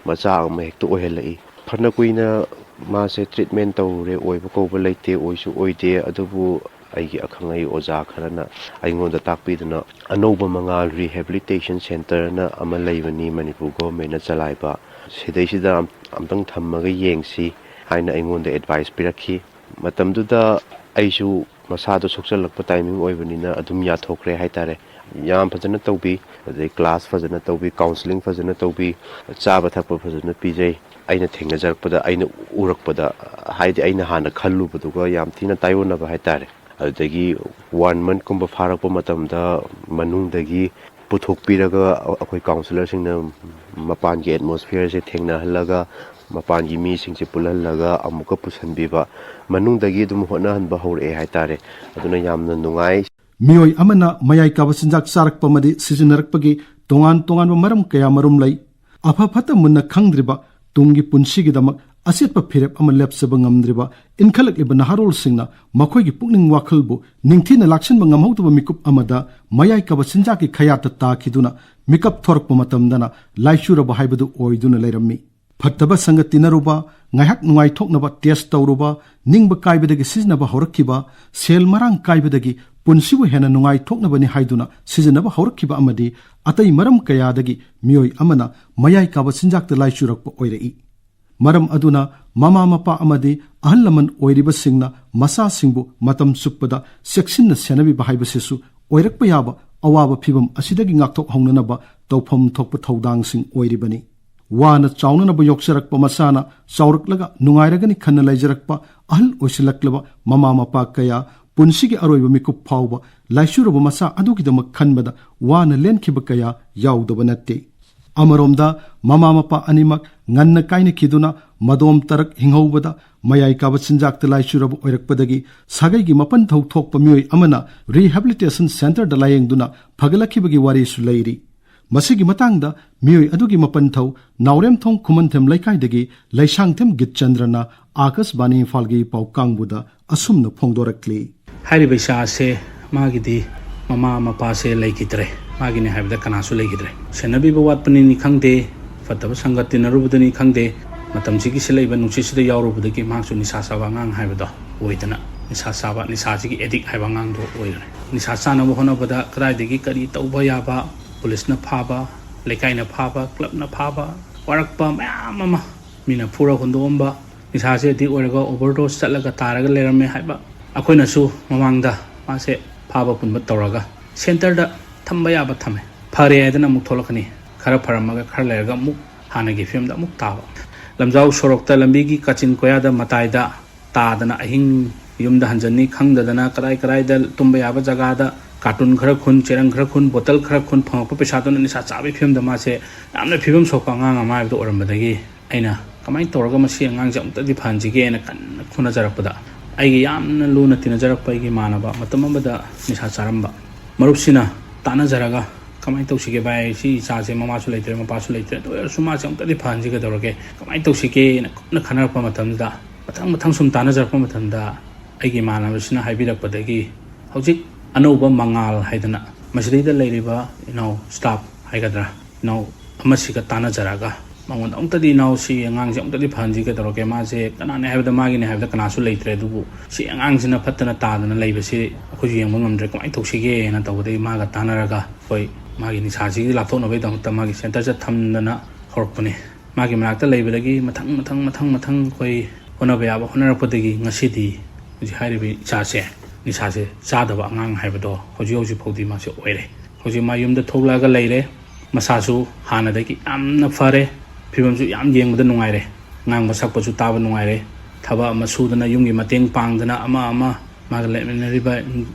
ꯃꯆꯥꯛ ꯑꯃ ꯍꯦꯛꯇ ꯑꯣꯏꯍꯜꯂꯛꯏ꯫ ꯐꯅ ꯀꯨꯏꯅ ꯃꯥꯁꯦ ꯇ꯭ꯔꯤꯠꯃꯦꯟ ꯇꯧꯔꯨꯔꯦ, ꯑꯣꯏꯕ ꯀꯧꯕ ꯂꯩꯇꯦ, ꯑꯣꯏꯁꯨ ꯑꯣꯏꯗꯦ꯫ ꯑꯗꯨꯕꯨ ꯑꯩꯒꯤ ꯑꯈꯪ ꯑꯍꯩ ꯑꯣꯖꯥ ꯈꯔꯅ ꯑꯩꯉꯣꯟꯗ ꯇꯥꯛꯄꯤꯗꯨꯅ ꯑꯅꯧꯕ ꯃꯉꯥꯜ ꯔꯤꯍꯦꯕꯤꯂꯤꯇꯦꯁꯟ ꯁꯦꯟꯇꯔꯅ ꯑꯃ ꯂꯩꯕꯅꯤ, ꯃꯅꯤꯄꯨꯔ ꯒꯣꯚꯔꯟꯃꯦꯟꯠꯅ ꯆꯂꯥꯏꯕ, ꯁꯤꯗꯩꯁꯤꯗ ꯑꯝ-, ꯑꯝꯇꯪ ꯊꯝꯃꯒ ꯌꯦꯡꯁꯤ ꯍꯥꯏꯅ ꯑꯩꯉꯣꯟꯗ ꯑꯦꯗꯚꯥꯏꯁ ꯄꯤꯔꯛꯈꯤ꯫ ꯃꯇꯝꯗꯨꯗ ꯑꯩꯁꯨ ꯃꯁꯥꯗꯣ ꯁꯣꯛꯆꯜꯂꯛꯄ ꯇꯥꯏꯃꯤꯡ ꯑꯣꯏꯕꯅꯤꯅ ꯑꯗꯨꯝ ꯌꯥꯊꯣꯛꯈ꯭ꯔꯦ ꯍꯥꯏꯇꯥꯔꯦ꯫ ꯌꯥꯝ ꯐꯖꯅ ꯇꯧꯕꯤ, ꯑꯗꯩ ꯀ꯭ꯂꯥꯁ ꯐꯖꯅ ꯇꯧꯕꯤ, ꯀꯥꯎꯟꯁꯤꯂꯤꯡ ꯐꯖꯅ ꯇꯧꯕꯤ, ꯆꯥꯕ ꯊꯛꯄ ꯐꯖꯅ ꯄꯤꯖꯩ꯫ ꯑꯩꯅ ꯊꯦꯡꯅꯖꯔꯛꯄꯗ, ꯑꯩꯅ ꯎꯔꯛꯄꯗ, ꯍꯥꯏꯗꯤ ꯑꯩꯅ ꯍꯥꯟꯅ ꯈꯜꯂꯨꯕꯗꯨꯒ ꯌꯥꯝ ꯊꯤꯅ ꯇꯥꯏꯑꯣꯟꯅꯕ ꯍꯥꯏꯇꯥꯔꯦ꯫ ꯑꯗꯨꯗꯒꯤ ꯋꯥꯟ ꯃꯟꯠꯀꯨꯝꯕ ꯐꯥꯔꯛꯄ ꯃꯇꯝꯗ ꯃꯅꯨꯡꯗꯒꯤ ꯄꯨꯊꯣꯛꯄꯤꯔꯒ ꯑꯩꯈꯣꯏ ꯀꯥꯎꯟꯁꯤꯂꯔꯁꯤꯡꯅ ꯃꯄꯥꯟꯒꯤ ꯑꯦꯠꯃꯣꯁꯐꯤꯌꯔꯁꯦ ꯊꯦꯡꯅꯍꯜꯂꯒ, ꯃꯄꯥꯟꯒꯤ ꯃꯤꯁꯤꯡꯁꯦ ꯄꯨꯜꯍꯜꯂꯒ ꯑꯃꯨꯛꯀ ꯄꯨꯁꯤꯟꯕꯤꯕ, ꯃꯅꯨꯡꯗꯒꯤ ꯑꯗꯨꯝ ꯍꯣꯠꯅꯍꯟꯕ ꯍꯧꯔꯛꯑꯦ ꯍꯥꯏꯇꯥꯔꯦ꯫ ꯑꯗꯨꯅ ꯌꯥꯝꯅ ꯅꯨꯡꯉꯥꯏ꯫ ꯃꯤꯑꯣꯏ ꯑꯃꯅ ꯃꯌꯥꯏ ꯀꯥꯕ ꯆꯤꯟꯖꯥꯛ ꯆꯥꯔꯛꯄ ꯑꯃꯗꯤ ꯁꯤꯖꯤꯟꯅꯔꯛꯄꯒꯤ ꯇꯣꯉꯥꯟ ꯇꯣꯉꯥꯟꯕ ꯃꯔꯝ ꯀꯌꯥ ꯃꯔꯨꯝ ꯂꯩ꯫ ꯑꯐ ꯐꯠꯇ ꯃꯨꯟꯅ ꯈꯪꯗ꯭ꯔꯤꯕ, ꯇꯨꯡꯒꯤ ꯄꯨꯟꯁꯤꯒꯤꯗꯃꯛ ꯑꯆꯦꯠꯄ ꯐꯤꯔꯦꯞ ꯑꯃ ꯂꯦꯞꯆꯕ ꯉꯝꯗ꯭ꯔꯤꯕ ꯏꯟꯈꯠꯂꯛꯂꯤꯕ ꯅꯍꯥꯔꯣꯜꯁꯤꯡꯅ ꯃꯈꯣꯏꯒꯤ ꯄꯨꯛꯅꯤꯡ ꯋꯥꯈꯜꯕꯨ ꯅꯤꯡꯊꯤꯅ ꯂꯥꯛꯁꯤꯟꯕ ꯉꯝꯍꯧꯗꯕ ꯃꯤꯀꯨꯞ ꯑꯃꯗ ꯃꯌꯥꯏ ꯀꯥꯕ ꯆꯤꯟꯖꯥꯛꯀꯤ ꯈꯌꯥꯠꯇ ꯇꯥꯈꯤꯗꯨꯅ ꯃꯤꯀꯞ ꯊꯣꯔꯛꯄ ꯃꯇꯝꯗꯅ ꯂꯥꯏꯆꯨꯔꯕ ꯍꯥꯏꯕꯗꯨ ꯑꯣꯏꯗꯨꯅ ꯂꯩꯔꯝꯃꯤ꯫ ꯐꯠꯇꯕ ꯁꯪꯒ ꯇꯤꯟꯅꯔꯨꯕ, ꯉꯥꯏꯍꯥꯛ ꯅꯨꯡꯉꯥꯏꯊꯣꯛꯅꯕ ꯇꯦꯁ ꯇꯧꯔꯨꯕ, ꯅꯤꯡꯕ ꯀꯥꯏꯕꯗꯒꯤ ꯁꯤꯖꯤꯟꯅꯕ ꯍꯧꯔꯛꯈꯤꯕ, ꯁꯦꯜ ꯃꯔꯥꯡ ꯀꯥꯏꯕꯗꯒꯤ ꯄꯨꯟꯁꯤꯕꯨ ꯍꯦꯟꯅ ꯅꯨꯡꯉꯥꯏꯊꯣꯛꯅꯕꯅꯤ ꯍꯥꯏꯗꯨꯅ ꯁꯤꯖꯤꯟꯅꯕ ꯍꯧꯔꯛꯈꯤꯕ ꯑꯃꯗꯤ ꯑꯇꯩ ꯃꯔꯝ ꯀꯌꯥꯗꯒꯤ ꯃꯤꯑꯣꯏ ꯑꯃꯅ ꯃꯌꯥꯏ ꯀꯥꯕ ꯆꯤꯟꯖꯥꯛꯇ ꯂꯥꯏꯆꯨꯔꯛꯄ ꯑꯣꯏꯔꯛꯏ꯫ ꯃꯔꯝ ꯑꯗꯨꯅ ꯃꯃꯥ ꯃꯄꯥ ꯑꯃꯗꯤ ꯑꯍꯜ ꯂꯃꯟ ꯑꯣꯏꯔꯤꯕꯁꯤꯡꯅ ꯃꯆꯥꯁꯤꯡꯕꯨ ꯃꯇꯝ ꯆꯨꯞꯄꯗ ꯆꯦꯛꯁꯤꯟꯅ ꯁꯦꯟꯅꯕꯤꯕ ꯍꯥꯏꯕꯁꯤꯁꯨ ꯑꯣꯏꯔꯛꯄ ꯌꯥꯕ ꯑꯋꯥꯕ ꯐꯤꯚꯝ ꯑꯁꯤꯗꯒꯤ ꯉꯥꯛꯊꯣꯛꯍꯧꯅꯅꯕ ꯇꯧꯐꯝ ꯊꯣꯛꯄ ꯊꯧꯗꯥꯡꯁꯤꯡ ꯑꯣꯏꯔꯤꯕꯅꯤ꯫ ꯋꯥꯅ ꯆꯥꯎꯅꯅꯕ ꯌꯣꯛꯆꯔꯛꯄ ꯃꯆꯥꯅ ꯆꯥꯎꯔꯛꯂꯒ ꯅꯨꯡꯉꯥꯏꯔꯒꯅꯤ ꯈꯟꯅ ꯂꯩꯖꯔꯛꯄ ꯑꯍꯜ ꯑꯣꯏꯁꯤꯜꯂꯛꯂꯕ ꯃꯃꯥ ꯃꯄꯥ ꯀꯌꯥ ꯄꯨꯟꯁꯤꯒꯤ ꯑꯔꯣꯏꯕ ꯃꯤꯀꯨꯞ ꯐꯥꯎꯕ ꯂꯥꯏꯆꯨꯔꯕ ꯃꯆꯥ ꯑꯗꯨꯒꯤꯗꯃꯛ ꯈꯟꯕꯗ ꯋꯥꯅ ꯂꯦꯟꯈꯤꯕ ꯀꯌꯥ ꯌꯥꯎꯗꯕ ꯅꯠꯇꯦ꯫ ꯑꯃꯔꯣꯝꯗ ꯃꯃꯥ ꯃꯄꯥ ꯑꯅꯤꯃꯛ ꯉꯟꯅ ꯀꯥꯏꯅꯈꯤꯗꯨꯅ ꯃꯗꯣꯝ ꯇꯔꯛ ꯍꯤꯡꯍꯧꯕꯗ ꯃꯌꯥꯏ ꯀꯥꯕ ꯆꯤꯟꯖꯥꯛꯇ ꯂꯥꯏꯆꯨꯔꯕ ꯑꯣꯏꯔꯛꯄꯗꯒꯤ ꯁꯥꯒꯩꯒꯤ ꯃꯄꯟ ꯊꯧ ꯊꯣꯛꯄ ꯃꯤꯑꯣꯏ ꯑꯃꯅ rehabilitation centreꯗ ꯂꯥꯌꯦꯡꯗꯨꯅ ꯐꯒꯠꯂꯛꯈꯤꯕꯒꯤ ꯋꯥꯔꯤꯁꯨ ꯂꯩꯔꯤ꯫ ꯃꯁꯤꯒꯤ ꯃꯇꯥꯡꯗ ꯃꯤꯑꯣꯏ ꯑꯗꯨꯒꯤ ꯃꯄꯟꯊꯧ ꯅꯥꯎꯔꯦꯝꯊꯣꯡ ꯈꯨꯃꯟꯊꯦꯝ ꯂꯩꯀꯥꯏꯗꯒꯤ ꯂꯩꯁꯥꯡꯊꯦꯝ ꯒꯤꯠꯆꯟꯗ꯭ꯔꯅ ꯑꯥꯀꯥꯁꯕꯥꯅꯤ ꯏꯝꯐꯥꯜꯒꯤ ꯄꯥꯎ ꯀꯥꯡꯕꯨꯗ ꯑꯁꯨꯝꯅ ꯐꯣꯡꯗꯣꯔꯛꯂꯤ꯫ ꯍꯥꯏꯔꯤꯕ ꯏꯆꯥ ꯑꯁꯦ ꯃꯥꯒꯤꯗꯤ ꯃꯃꯥ ꯃꯄꯥꯁꯦ ꯂꯩꯈꯤꯗ꯭ꯔꯦ, ꯃꯥꯒꯤꯅꯤ ꯍꯥꯏꯕꯗ ꯀꯅꯥꯁꯨ ꯂꯩꯈꯤꯗ꯭ꯔꯦ꯫ ꯁꯦꯟꯅꯕꯤꯕ ꯋꯥꯠꯄꯅꯤꯅꯤ ꯈꯪꯗꯦ, ꯐꯠꯇꯕ ꯁꯪꯒ ꯇꯤꯟꯅꯔꯨꯕꯗꯅꯤ ꯈꯪꯗꯦ, ꯃꯇꯝꯁꯤꯒꯤ ꯁꯤꯜꯂꯛꯏꯕ ꯅꯨꯡꯁꯤꯠꯁꯤꯗ ꯌꯥꯎꯔꯨꯕꯗꯒꯤ ꯃꯍꯥꯛꯁꯨ ꯅꯤꯁꯥ ꯆꯥꯕ ꯑꯉꯥꯡ ꯍꯥꯏꯕꯗꯣ ꯑꯣꯏꯗꯅ, ꯅꯤꯁꯥ ꯆꯥꯕ, ꯅꯤꯁꯥꯁꯤꯒꯤ addict ꯍꯥꯏꯕ ꯑꯉꯥꯡꯗꯣ ꯑꯣꯏꯈ꯭ꯔꯦ꯫ ꯅꯤꯁꯥ ꯆꯥꯅꯕ ꯍꯣꯠꯅꯕꯗ ꯀꯗꯥꯏꯗꯒꯤ ꯀꯔꯤ ꯇꯧꯕ ꯌꯥꯕ, ꯄꯨꯂꯤꯁꯅ ꯐꯥꯕ, ꯂꯩꯀꯥꯏꯅ ꯐꯥꯕ, ꯀ꯭ꯂꯕꯅ ꯐꯥꯕ, ꯋꯥꯔꯛꯄ ꯃꯌꯥꯝ ꯑꯃ, ꯃꯤꯅ ꯐꯨꯔ ꯍꯨꯟꯗꯣꯛꯑꯝꯕ, ꯅꯤꯁꯥꯁꯦ addict ꯑꯣꯏꯔꯒ overdose ꯆꯠꯂꯒ ꯇꯥꯔꯒ ꯂꯩꯔꯝꯃꯦ ꯍꯥꯏꯕ꯫ ꯑꯩꯈꯣꯏꯅꯁꯨ ꯃꯃꯥꯡꯗ ꯃꯥꯁꯦ ꯐꯥꯕ ꯄꯨꯟꯕ ꯇꯧꯔꯒ centreꯗ ꯊꯝꯕ ꯌꯥꯕ ꯊꯝꯃꯦ꯫ ꯐꯔꯦ ꯍꯥꯏꯗꯅ ꯑꯃꯨꯛ ꯊꯣꯛꯂꯛꯀꯅꯤ, ꯈꯔ ꯐꯔꯝꯃꯒ ꯈꯔ ꯂꯩꯔꯒ ꯑꯃꯨꯛ ꯍꯥꯟꯅꯒꯤ ꯐꯤꯕꯝꯗ ꯑꯃꯨꯛ ꯇꯥꯕ꯫ ꯂꯝꯖꯥꯎ ꯁꯣꯔꯣꯛꯇ, ꯂꯝꯕꯤꯒꯤ ꯀꯥꯆꯤꯟ ꯀꯣꯌꯥꯗ, ꯃꯇꯥꯏꯗ ꯇꯥꯗꯅ ꯑꯍꯤꯡ ꯌꯨꯝꯗ ꯍꯟꯖꯟꯅꯤ ꯈꯪꯗꯗꯅ ꯀꯗꯥꯏ ꯀꯗꯥꯏꯗ ꯇꯨꯝꯕ ꯌꯥꯕ ꯖꯒꯥꯗ carton ꯈꯔ ꯈꯨꯟ, ꯆꯦꯔꯪ ꯈꯔ ꯈꯨꯟ, bottle ꯈꯔ ꯈꯨꯟ, ꯐꯪꯉꯛꯄ ꯄꯩꯁꯥꯗꯨꯅ ꯅꯤꯁꯥ ꯆꯥꯕꯒꯤ ꯐꯤꯕꯝꯗ ꯃꯥꯁꯦ ꯌꯥꯝꯅ ꯐꯤꯕꯝ ꯁꯣꯛꯄ ꯑꯉꯥꯡ ꯑꯃ ꯍꯥꯏꯕꯗꯣ ꯑꯣꯏꯔꯝꯕꯗꯒꯤ ꯑꯩꯅ ꯀꯃꯥꯏꯅ ꯇꯧꯔꯒ ꯃꯁꯤ ꯑꯉꯥꯡꯁꯦ ꯑꯃꯨꯛꯇꯗꯤ ꯐꯍꯟꯁꯤꯒꯦꯅ ꯀꯟꯅ ꯍꯣꯠꯅꯖꯔꯛꯄꯗ, ꯑꯩꯒꯤ ꯌꯥꯝꯅ ꯂꯨꯅ ꯇꯤꯟꯅꯖꯔꯛꯄ ꯑꯩꯒꯤ ꯏꯃꯥꯟꯅꯕ, ꯃꯇꯝ ꯑꯃꯗ ꯅꯤꯁꯥ ꯆꯥꯔꯝꯕ ꯃꯔꯨꯞꯁꯤꯅ ꯇꯥꯟꯅꯖꯔꯒ, "ꯀꯃꯥꯏꯅ ꯇꯧꯁꯤꯒꯦ ꯚꯥꯏ, ꯁꯤ ꯏꯆꯥꯁꯦ ꯃꯃꯥꯁꯨ ꯂꯩꯇ꯭ꯔꯦ, ꯃꯄꯥꯁꯨ ꯂꯩꯇ꯭ꯔꯦ, ꯑꯗꯨ ꯑꯣꯏꯔꯁꯨ ꯃꯥꯁꯦ ꯑꯃꯨꯛꯇꯗꯤ ꯐꯍꯟꯁꯤ, ꯀꯩꯗꯧꯔꯒꯦ, ꯀꯃꯥꯏꯅ ꯇꯧꯁꯤꯒꯦꯅ" ꯀꯟꯅ ꯈꯟꯅꯔꯛꯄ ꯃꯇꯝꯗ, ꯃꯊꯪ ꯃꯊꯪ ꯁꯨꯝ ꯇꯥꯟꯅꯖꯔꯛꯄ ꯃꯇꯝꯗ, ꯑꯩꯒꯤ ꯏꯃꯥꯟꯅꯕꯁꯤꯅ ꯍꯥꯏꯕꯤꯔꯛꯄꯗꯒꯤ ꯍꯧꯖꯤꯛ ꯑꯅꯧꯕ ꯃꯉꯥꯜ ꯍꯥꯏꯗꯅ ꯃꯁꯤꯗꯩꯗ ꯂꯩꯔꯤꯕ ꯏꯅꯥꯎ staff ꯍꯥꯏꯒꯗ꯭ꯔꯥ, ꯏꯅꯥꯎ ꯑꯃꯁꯤꯒ ꯇꯥꯟꯅꯖꯔꯒ, ꯃꯉꯣꯟꯗ ꯑꯃꯨꯛꯇꯗꯤ, "ꯏꯅꯥꯎ, ꯁꯤ ꯑꯉꯥꯡꯁꯦ ꯑꯃꯨꯛꯇꯗꯤ ꯐꯍꯟꯁꯤ, ꯀꯩꯗꯧꯔꯒꯦ, ꯃꯥꯁꯦ ꯀꯅꯥꯅꯦ ꯍꯥꯏꯕꯗ ꯃꯥꯒꯤꯅꯦ ꯍꯥꯏꯕꯗ ꯀꯅꯥꯁꯨ ꯂꯩꯇ꯭ꯔꯦ, ꯑꯗꯨꯕꯨ ꯁꯤ ꯑꯉꯥꯡꯁꯤꯅ ꯐꯠꯇꯅ ꯇꯥꯗꯅ ꯂꯩꯕꯁꯤ ꯑꯩꯈꯣꯏꯁꯨ ꯌꯦꯡꯕ ꯉꯝꯗ꯭ꯔꯦ, ꯀꯃꯥꯏꯅ ꯇꯧꯁꯤꯒꯦꯅ" ꯇꯧꯕꯗꯒꯤ ꯃꯥꯒ ꯇꯥꯟꯅꯔꯒ ꯑꯩꯈꯣꯏ ꯃꯥꯒꯤ ꯅꯤꯁꯥꯁꯤꯒꯤ ꯂꯥꯞꯊꯣꯛꯅꯕꯒꯤꯗꯃꯛꯇ ꯃꯥꯒꯤ centreꯁꯤꯗ ꯊꯝꯗꯅ ꯍꯧꯔꯛꯄꯅꯦ꯫ ꯃꯥꯒꯤ ꯃꯅꯥꯛꯇ ꯂꯩꯕꯗꯒꯤ ꯃꯊꯪ ꯃꯊꯪ ꯃꯊꯪ ꯃꯊꯪ ꯑꯩꯈꯣꯏ ꯍꯣꯠꯅꯕ ꯌꯥꯕ ꯍꯣꯠꯅꯔꯛꯄꯗꯒꯤ ꯉꯁꯤꯗꯤ ꯍꯧꯖꯤꯛ ꯍꯥꯏꯔꯤꯕ ꯏꯆꯥꯁꯦ ꯅꯤꯁꯥꯁꯦ ꯆꯥꯗꯕ ꯑꯉꯥꯡ ꯍꯥꯏꯕꯗꯣ ꯍꯧꯖꯤꯛ ꯍꯧꯖꯤꯛ ꯐꯥꯎꯗꯤ ꯃꯥꯁꯦ ꯑꯣꯏꯔꯦ꯫ ꯍꯧꯖꯤꯛ ꯃꯥ ꯌꯨꯝꯗ ꯊꯣꯛꯂꯛꯑꯒ ꯂꯩꯔꯦ꯫ ꯃꯁꯥꯁꯨ ꯍꯥꯟꯅꯗꯒꯤ ꯌꯥꯝꯅ ꯐꯔꯦ꯫ ꯐꯤꯕꯝꯁꯨ ꯌꯥꯝ ꯌꯦꯡꯕꯗ ꯅꯨꯡꯉꯥꯏꯔꯦ꯫ ꯉꯥꯡꯕ ꯁꯛꯄꯁꯨ ꯇꯥꯕ ꯅꯨꯡꯉꯥꯏꯔꯦ꯫ ꯊꯕꯛ ꯑꯃ ꯁꯨꯗꯅ, ꯌꯨꯝꯒꯤ ꯃꯇꯦꯡ ꯄꯥꯡꯗꯅ, ꯑꯃ ꯑꯃ ꯃꯥꯒ ꯂꯩꯃꯤꯟꯅꯔꯤꯕ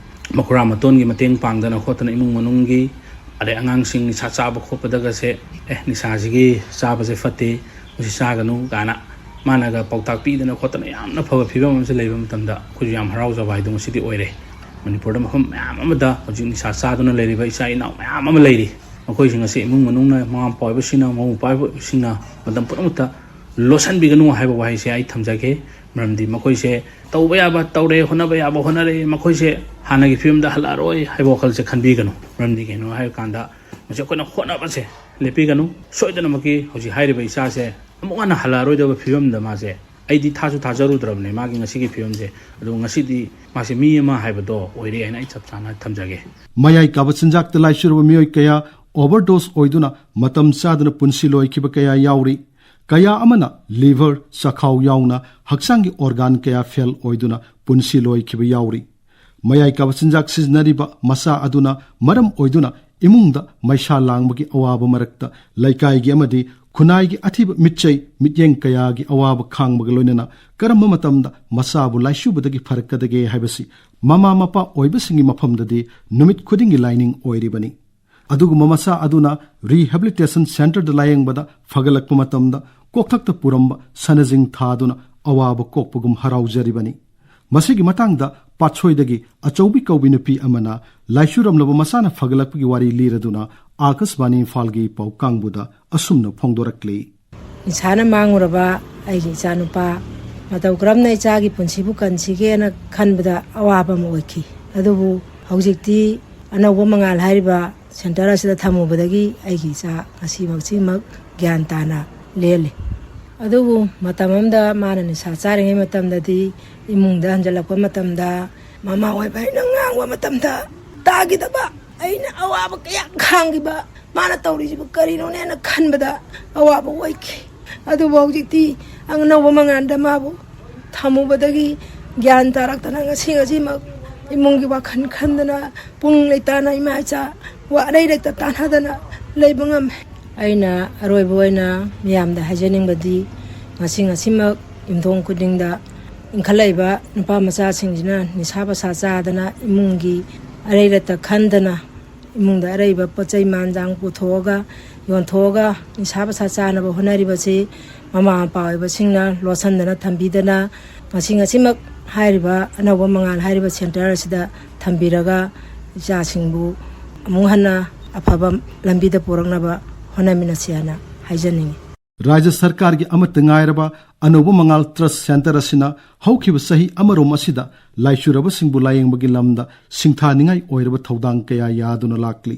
ꯃꯈꯨꯔꯥ ꯃꯇꯣꯟꯒꯤ ꯃꯇꯦꯡ ꯄꯥꯡꯗꯅ ꯈꯣꯠꯇꯅ, ꯏꯃꯨꯡ ꯃꯅꯨꯡꯒꯤ, ꯑꯗꯩ ꯑꯉꯥꯡꯁꯤꯡ ꯅꯤꯁꯥ ꯆꯥꯕ ꯈꯣꯠꯄꯗꯒꯁꯦ, "ꯑꯦ, ꯅꯤꯁꯥꯁꯤꯒꯤ ꯆꯥꯕꯁꯦ ꯐꯠꯇꯦ, ꯃꯁꯤ ꯆꯥꯒꯅꯨ" ꯀꯥꯏꯅ ꯃꯥꯅꯒ ꯄꯥꯎꯇꯥꯛ ꯄꯤꯗꯅ ꯈꯣꯠꯇꯅ ꯌꯥꯝꯅ ꯐꯕ ꯐꯤꯕꯝ ꯑꯃꯁꯨ ꯂꯩꯕ ꯃꯇꯝꯗ ꯑꯩꯈꯣꯏꯁꯨ ꯌꯥꯝ ꯍꯔꯥꯎꯖꯕ ꯍꯥꯏꯗꯣ ꯉꯁꯤꯗꯤ ꯑꯣꯏꯔꯦ꯫ ꯃꯅꯤꯄꯨꯔꯗ ꯃꯐꯝ ꯃꯌꯥꯝ ꯑꯃꯗ ꯍꯧꯖꯤꯛ ꯅꯤꯁꯥ ꯆꯥꯗꯨꯅ ꯂꯩꯔꯤꯕ ꯏꯆꯥ ꯏꯅꯥꯎ ꯃꯌꯥꯝ ꯑꯃ ꯂꯩꯔꯤ꯫ ꯃꯈꯣꯏꯁꯤꯡ ꯑꯁꯤ ꯏꯃꯨꯡ ꯃꯅꯨꯡꯅ, ꯃꯃꯥ ꯃꯄꯥ ꯑꯣꯏꯕꯁꯤꯡꯅ, ꯃꯕꯨꯡ ꯃꯧꯄ꯭ꯋꯥ ꯑꯣꯏꯕꯁꯤꯡꯅ ꯃꯇꯝ ꯄꯨꯝꯅꯃꯛꯇ ꯂꯣꯠꯁꯤꯟꯕꯤꯒꯅꯨ ꯍꯥꯏꯕ ꯋꯥꯍꯩꯁꯦ ꯑꯩ ꯊꯝꯖꯒꯦ꯫ ꯃꯔꯝꯗꯤ ꯃꯈꯣꯏꯁꯦ ꯇꯧꯕ ꯌꯥꯕ ꯇꯧꯔꯦ, ꯍꯣꯠꯅꯕ ꯌꯥꯕ ꯍꯣꯠꯅꯔꯦ, ꯃꯈꯣꯏꯁꯦ ꯍꯥꯟꯅꯒꯤ ꯐꯤꯕꯝꯗ ꯍꯜꯂꯛꯑꯔꯣꯏ ꯍꯥꯏꯕ ꯋꯥꯈꯜꯁꯦ ꯈꯟꯕꯤꯒꯅꯨ꯫ ꯃꯔꯝꯗꯤ ꯀꯩꯅꯣ ꯍꯥꯏꯕ ꯀꯥꯟꯗ, ꯃꯁꯤ ꯑꯩꯈꯣꯏꯅ ꯍꯣꯠꯅꯕꯁꯦ ꯂꯦꯞꯄꯤꯒꯅꯨ꯫ ꯁꯣꯏꯗꯅꯃꯛꯀꯤ ꯍꯧꯖꯤꯛ ꯍꯥꯏꯔꯤꯕ ꯏꯆꯥꯁꯦ ꯑꯃꯨꯛ ꯍꯟꯅ ꯍꯜꯂꯛꯑꯔꯣꯏꯗꯕ ꯐꯤꯕꯝꯗ ꯃꯥꯁꯦ, ꯑꯩꯗꯤ ꯊꯥꯁꯨ ꯊꯥꯖꯔꯨꯗ꯭ꯔꯕꯅꯦ ꯃꯥꯒꯤ ꯉꯁꯤꯒꯤ ꯐꯤꯕꯝꯁꯦ꯫ ꯑꯗꯣ ꯉꯁꯤꯗꯤ ꯃꯥꯁꯦ ꯃꯤ ꯑꯃ ꯍꯥꯏꯕꯗꯣ ꯑꯣꯏꯔꯦ ꯍꯥꯏꯅ ꯑꯩ ꯆꯞ ꯆꯥꯅ ꯊꯝꯖꯒꯦ꯫ ꯃꯌꯥꯏ ꯀꯥꯕ ꯆꯤꯟꯖꯥꯛꯇ ꯂꯥꯏꯆꯨꯔꯕ ꯃꯤꯑꯣꯏ ꯀꯌꯥ ꯑꯣꯚꯔꯗꯣꯁ ꯑꯣꯏꯗꯨꯅ ꯃꯇꯝ ꯆꯥꯗꯅ ꯄꯨꯟꯁꯤ ꯂꯣꯏꯈꯤꯕ ꯀꯌꯥ ꯌꯥꯎꯔꯤ꯫ ꯀꯌꯥ ꯑꯃꯅ ꯂꯤꯚꯔ, ꯆꯈꯥꯎ ꯌꯥꯎꯅ ꯍꯛꯆꯥꯡꯒꯤ ꯑꯣꯔꯒꯥꯟ ꯀꯌꯥ ꯐꯦꯜ ꯑꯣꯏꯗꯨꯅ ꯄꯨꯟꯁꯤ ꯂꯣꯏꯈꯤꯕ ꯌꯥꯎꯔꯤ꯫ ꯃꯌꯥꯏ ꯀꯥꯕ ꯆꯤꯟꯖꯥꯛ ꯁꯤꯖꯤꯟꯅꯔꯤꯕ ꯃꯆꯥ ꯑꯗꯨꯅ ꯃꯔꯝ ꯑꯣꯏꯗꯨꯅ ꯏꯃꯨꯡꯗ ꯃꯩꯁꯥ ꯂꯥꯡꯕꯒꯤ ꯑꯋꯥꯕ ꯃꯔꯛꯇ ꯂꯩꯀꯥꯏꯒꯤ ꯑꯃꯗꯤ ꯈꯨꯟꯅꯥꯏꯒꯤ ꯑꯊꯤꯕ ꯃꯤꯠꯆꯩ ꯃꯤꯠꯌꯦꯡ ꯀꯌꯥꯒꯤ ꯑꯋꯥꯕ ꯈꯥꯡꯕꯒ ꯂꯣꯏꯅꯅ ꯀꯔꯝꯕ ꯃꯇꯝꯗ ꯃꯆꯥꯕꯨ ꯂꯥꯏꯆꯨꯕꯗꯒꯤ ꯐꯔꯛꯀꯗꯒꯦ ꯍꯥꯏꯕꯁꯤ ꯃꯃꯥ ꯃꯄꯥ ꯑꯣꯏꯕꯁꯤꯡꯒꯤ ꯃꯐꯝꯗꯗꯤ ꯅꯨꯃꯤꯠ ꯈꯨꯗꯤꯡꯒꯤ ꯂꯥꯏꯅꯤꯡ ꯑꯣꯏꯔꯤꯕꯅꯤ꯫ ꯑꯗꯨꯒꯨꯝꯕ ꯃꯆꯥ ꯑꯗꯨꯅ ꯔꯤꯍꯦꯕꯤꯂꯤꯇꯦꯁꯟ ꯁꯦꯟꯇꯔꯗ ꯂꯥꯌꯦꯡꯕꯗ ꯐꯒꯠꯂꯛꯄ ꯃꯇꯝꯗ ꯀꯣꯛꯊꯛꯇ ꯄꯨꯔꯝꯕ ꯁꯅꯥꯖꯤꯡ ꯊꯥꯗꯨꯅ ꯑꯋꯥꯕ ꯀꯣꯛꯄꯒꯨꯝ ꯍꯔꯥꯎꯖꯔꯤꯕꯅꯤ꯫ ꯃꯁꯤꯒꯤ ꯃꯇꯥꯡꯗ ꯄꯥꯠꯁꯣꯏꯗꯒꯤ ꯑꯆꯧꯕꯤ ꯀꯧꯕꯤ ꯅꯨꯄꯤ ꯑꯃꯅ ꯂꯥꯏꯆꯨꯔꯝꯂꯕ ꯃꯆꯥꯅ ꯐꯒꯠꯂꯛꯄꯒꯤ ꯋꯥꯔꯤ ꯂꯤꯔꯗꯨꯅ ꯑꯥꯀꯥꯁꯕꯥꯅꯤ ꯏꯝꯐꯥꯜꯒꯤ ꯄꯥꯎ ꯀꯥꯡꯕꯨꯗ ꯑꯁꯨꯝꯅ ꯐꯣꯡꯗꯣꯔꯛꯂꯤ꯫ ꯅꯤꯁꯥꯅ ꯃꯥꯡꯉꯨꯔꯕ ꯑꯩꯒꯤ ꯏꯆꯥꯅꯨꯄꯥ ꯃꯇꯧ ꯀꯔꯝꯅ ꯏꯆꯥꯒꯤ ꯄꯨꯟꯁꯤꯕꯨ ꯀꯟꯁꯤꯒꯦꯅ ꯈꯟꯕꯗ ꯑꯋꯥꯕ ꯑꯃ ꯑꯣꯏꯈꯤ꯫ ꯑꯗꯨꯕꯨ ꯍꯧꯖꯤꯛꯇꯤ ꯑꯅꯧꯕ ꯃꯉꯥꯜ ꯍꯥꯏꯔꯤꯕ ꯁꯦꯟꯇꯔ ꯑꯁꯤꯗ ꯊꯝꯃꯨꯕꯗꯒꯤ ꯑꯩꯒꯤ ꯏꯆꯥ ꯉꯁꯤꯃꯛꯁꯤꯃꯛ ꯒ꯭ꯌꯥꯟ ꯇꯥꯅ ꯂꯦꯜꯂꯤ꯫ ꯑꯗꯨꯕꯨ ꯃꯇꯝ ꯑꯃꯗ ꯃꯥꯅ ꯅꯤꯁꯥ ꯆꯥꯔꯤꯉꯩ ꯃꯇꯝꯗꯗꯤ ꯏꯃꯨꯡꯗ ꯍꯟꯖꯜꯂꯛꯄ ꯃꯇꯝꯗ ꯃꯃꯥ ꯑꯣꯏꯕ ꯑꯩꯅ ꯉꯥꯡꯕ ꯃꯇꯝꯗ ꯇꯥꯈꯤꯗꯕ, ꯑꯩꯅ ꯑꯋꯥꯕ ꯀꯌꯥ ꯈꯥꯡꯈꯤꯕ ꯃꯥꯅ ꯇꯧꯔꯤꯁꯤꯕꯨ ꯀꯔꯤꯅꯣꯅꯦꯅ ꯈꯟꯕꯗ ꯑꯋꯥꯕ ꯑꯣꯏꯈꯤ꯫ ꯑꯗꯨꯕꯨ ꯍꯧꯖꯤꯛꯇꯤ ꯑꯅꯧꯕ ꯃꯉꯥꯟꯗ ꯃꯥꯕꯨ ꯊꯝꯃꯨꯕꯗꯒꯤ ꯒ꯭ꯌꯥꯟ ꯇꯥꯔꯛꯇꯅ ꯉꯁꯤ ꯉꯁꯤꯃꯛ ꯏꯃꯨꯡꯒꯤ ꯋꯥꯈꯜ ꯈꯟꯗꯅ ꯄꯨꯡ ꯂꯩꯇꯥꯅ ꯏꯃꯥ ꯏꯆꯥ ꯋꯥ ꯑꯔꯩ ꯂꯩꯇ ꯇꯥꯟꯅꯗꯅ ꯂꯩꯕ ꯉꯝꯃꯦ꯫ ꯑꯩꯅ ꯑꯔꯣꯏꯕ ꯑꯣꯏꯅ ꯃꯤꯌꯥꯝꯗ ꯍꯥꯏꯖꯅꯤꯡꯕꯗꯤ, ꯉꯁꯤ ꯉꯁꯤꯃꯛ ꯌꯨꯝꯊꯣꯡ ꯈꯨꯗꯤꯡꯗ ꯏꯟꯈꯠꯂꯛꯏꯕ ꯅꯨꯄꯥ ꯃꯆꯥꯁꯤꯡꯁꯤꯅ ꯅꯤꯁꯥ ꯄꯁꯥ ꯆꯥꯗꯅ ꯏꯃꯨꯡꯒꯤ ꯑꯔꯩ ꯂꯩꯇ ꯈꯟꯗꯅ ꯏꯃꯨꯡꯗ ꯑꯔꯩꯕ ꯄꯣꯠ ꯆꯩ ꯃꯥꯟ ꯆꯥꯡ ꯄꯨꯊꯣꯛꯑꯒ, ꯌꯣꯟꯊꯣꯛꯑꯒ ꯅꯤꯁꯥ ꯄꯁꯥ ꯆꯥꯅꯕ ꯍꯣꯠꯅꯔꯤꯕꯁꯤ ꯃꯃꯥ ꯃꯄꯥ ꯑꯣꯏꯕꯁꯤꯡꯅ ꯂꯣꯠꯁꯤꯟꯗꯅ ꯊꯝꯕꯤꯗꯅ, ꯉꯁꯤ ꯉꯁꯤꯃꯛ ꯍꯥꯏꯔꯤꯕ ꯑꯅꯧꯕ ꯃꯉꯥꯜ ꯍꯥꯏꯔꯤꯕ ꯁꯦꯟꯇꯔ ꯑꯁꯤꯗ ꯊꯝꯕꯤꯔꯒ ꯏꯆꯥꯁꯤꯡꯕꯨ ꯑꯃꯨꯛ ꯍꯟꯅ ꯑꯐꯕ ꯂꯝꯕꯤꯗ ꯄꯨꯔꯛꯅꯕ ꯍꯣꯠꯅꯃꯤꯟꯅꯁꯤ ꯍꯥꯏꯅ ꯍꯥꯏꯖꯅꯤꯡꯏ꯫ ꯔꯥꯖ꯭ꯌ ꯁꯔꯀꯥꯔꯒꯤ ꯑꯃꯠꯇ ꯉꯥꯏꯔꯕ ꯑꯅꯧꯕ ꯃꯉꯥꯜ ꯇ꯭ꯔꯁ ꯁꯦꯟꯇꯔ ꯑꯁꯤꯅ ꯍꯧꯈꯤꯕ ꯆꯍꯤ ꯑꯃꯔꯣꯝ ꯑꯁꯤꯗ ꯂꯥꯏꯆꯨꯔꯕꯁꯤꯡꯕꯨ ꯂꯥꯌꯦꯡꯕꯒꯤ ꯂꯝꯗ ꯁꯤꯡꯊꯥꯅꯤꯡꯉꯥꯏ ꯑꯣꯏꯔꯕ ꯊꯧꯗꯥꯡ ꯀꯌꯥ ꯌꯥꯗꯨꯅ ꯂꯥꯛꯂꯤ꯫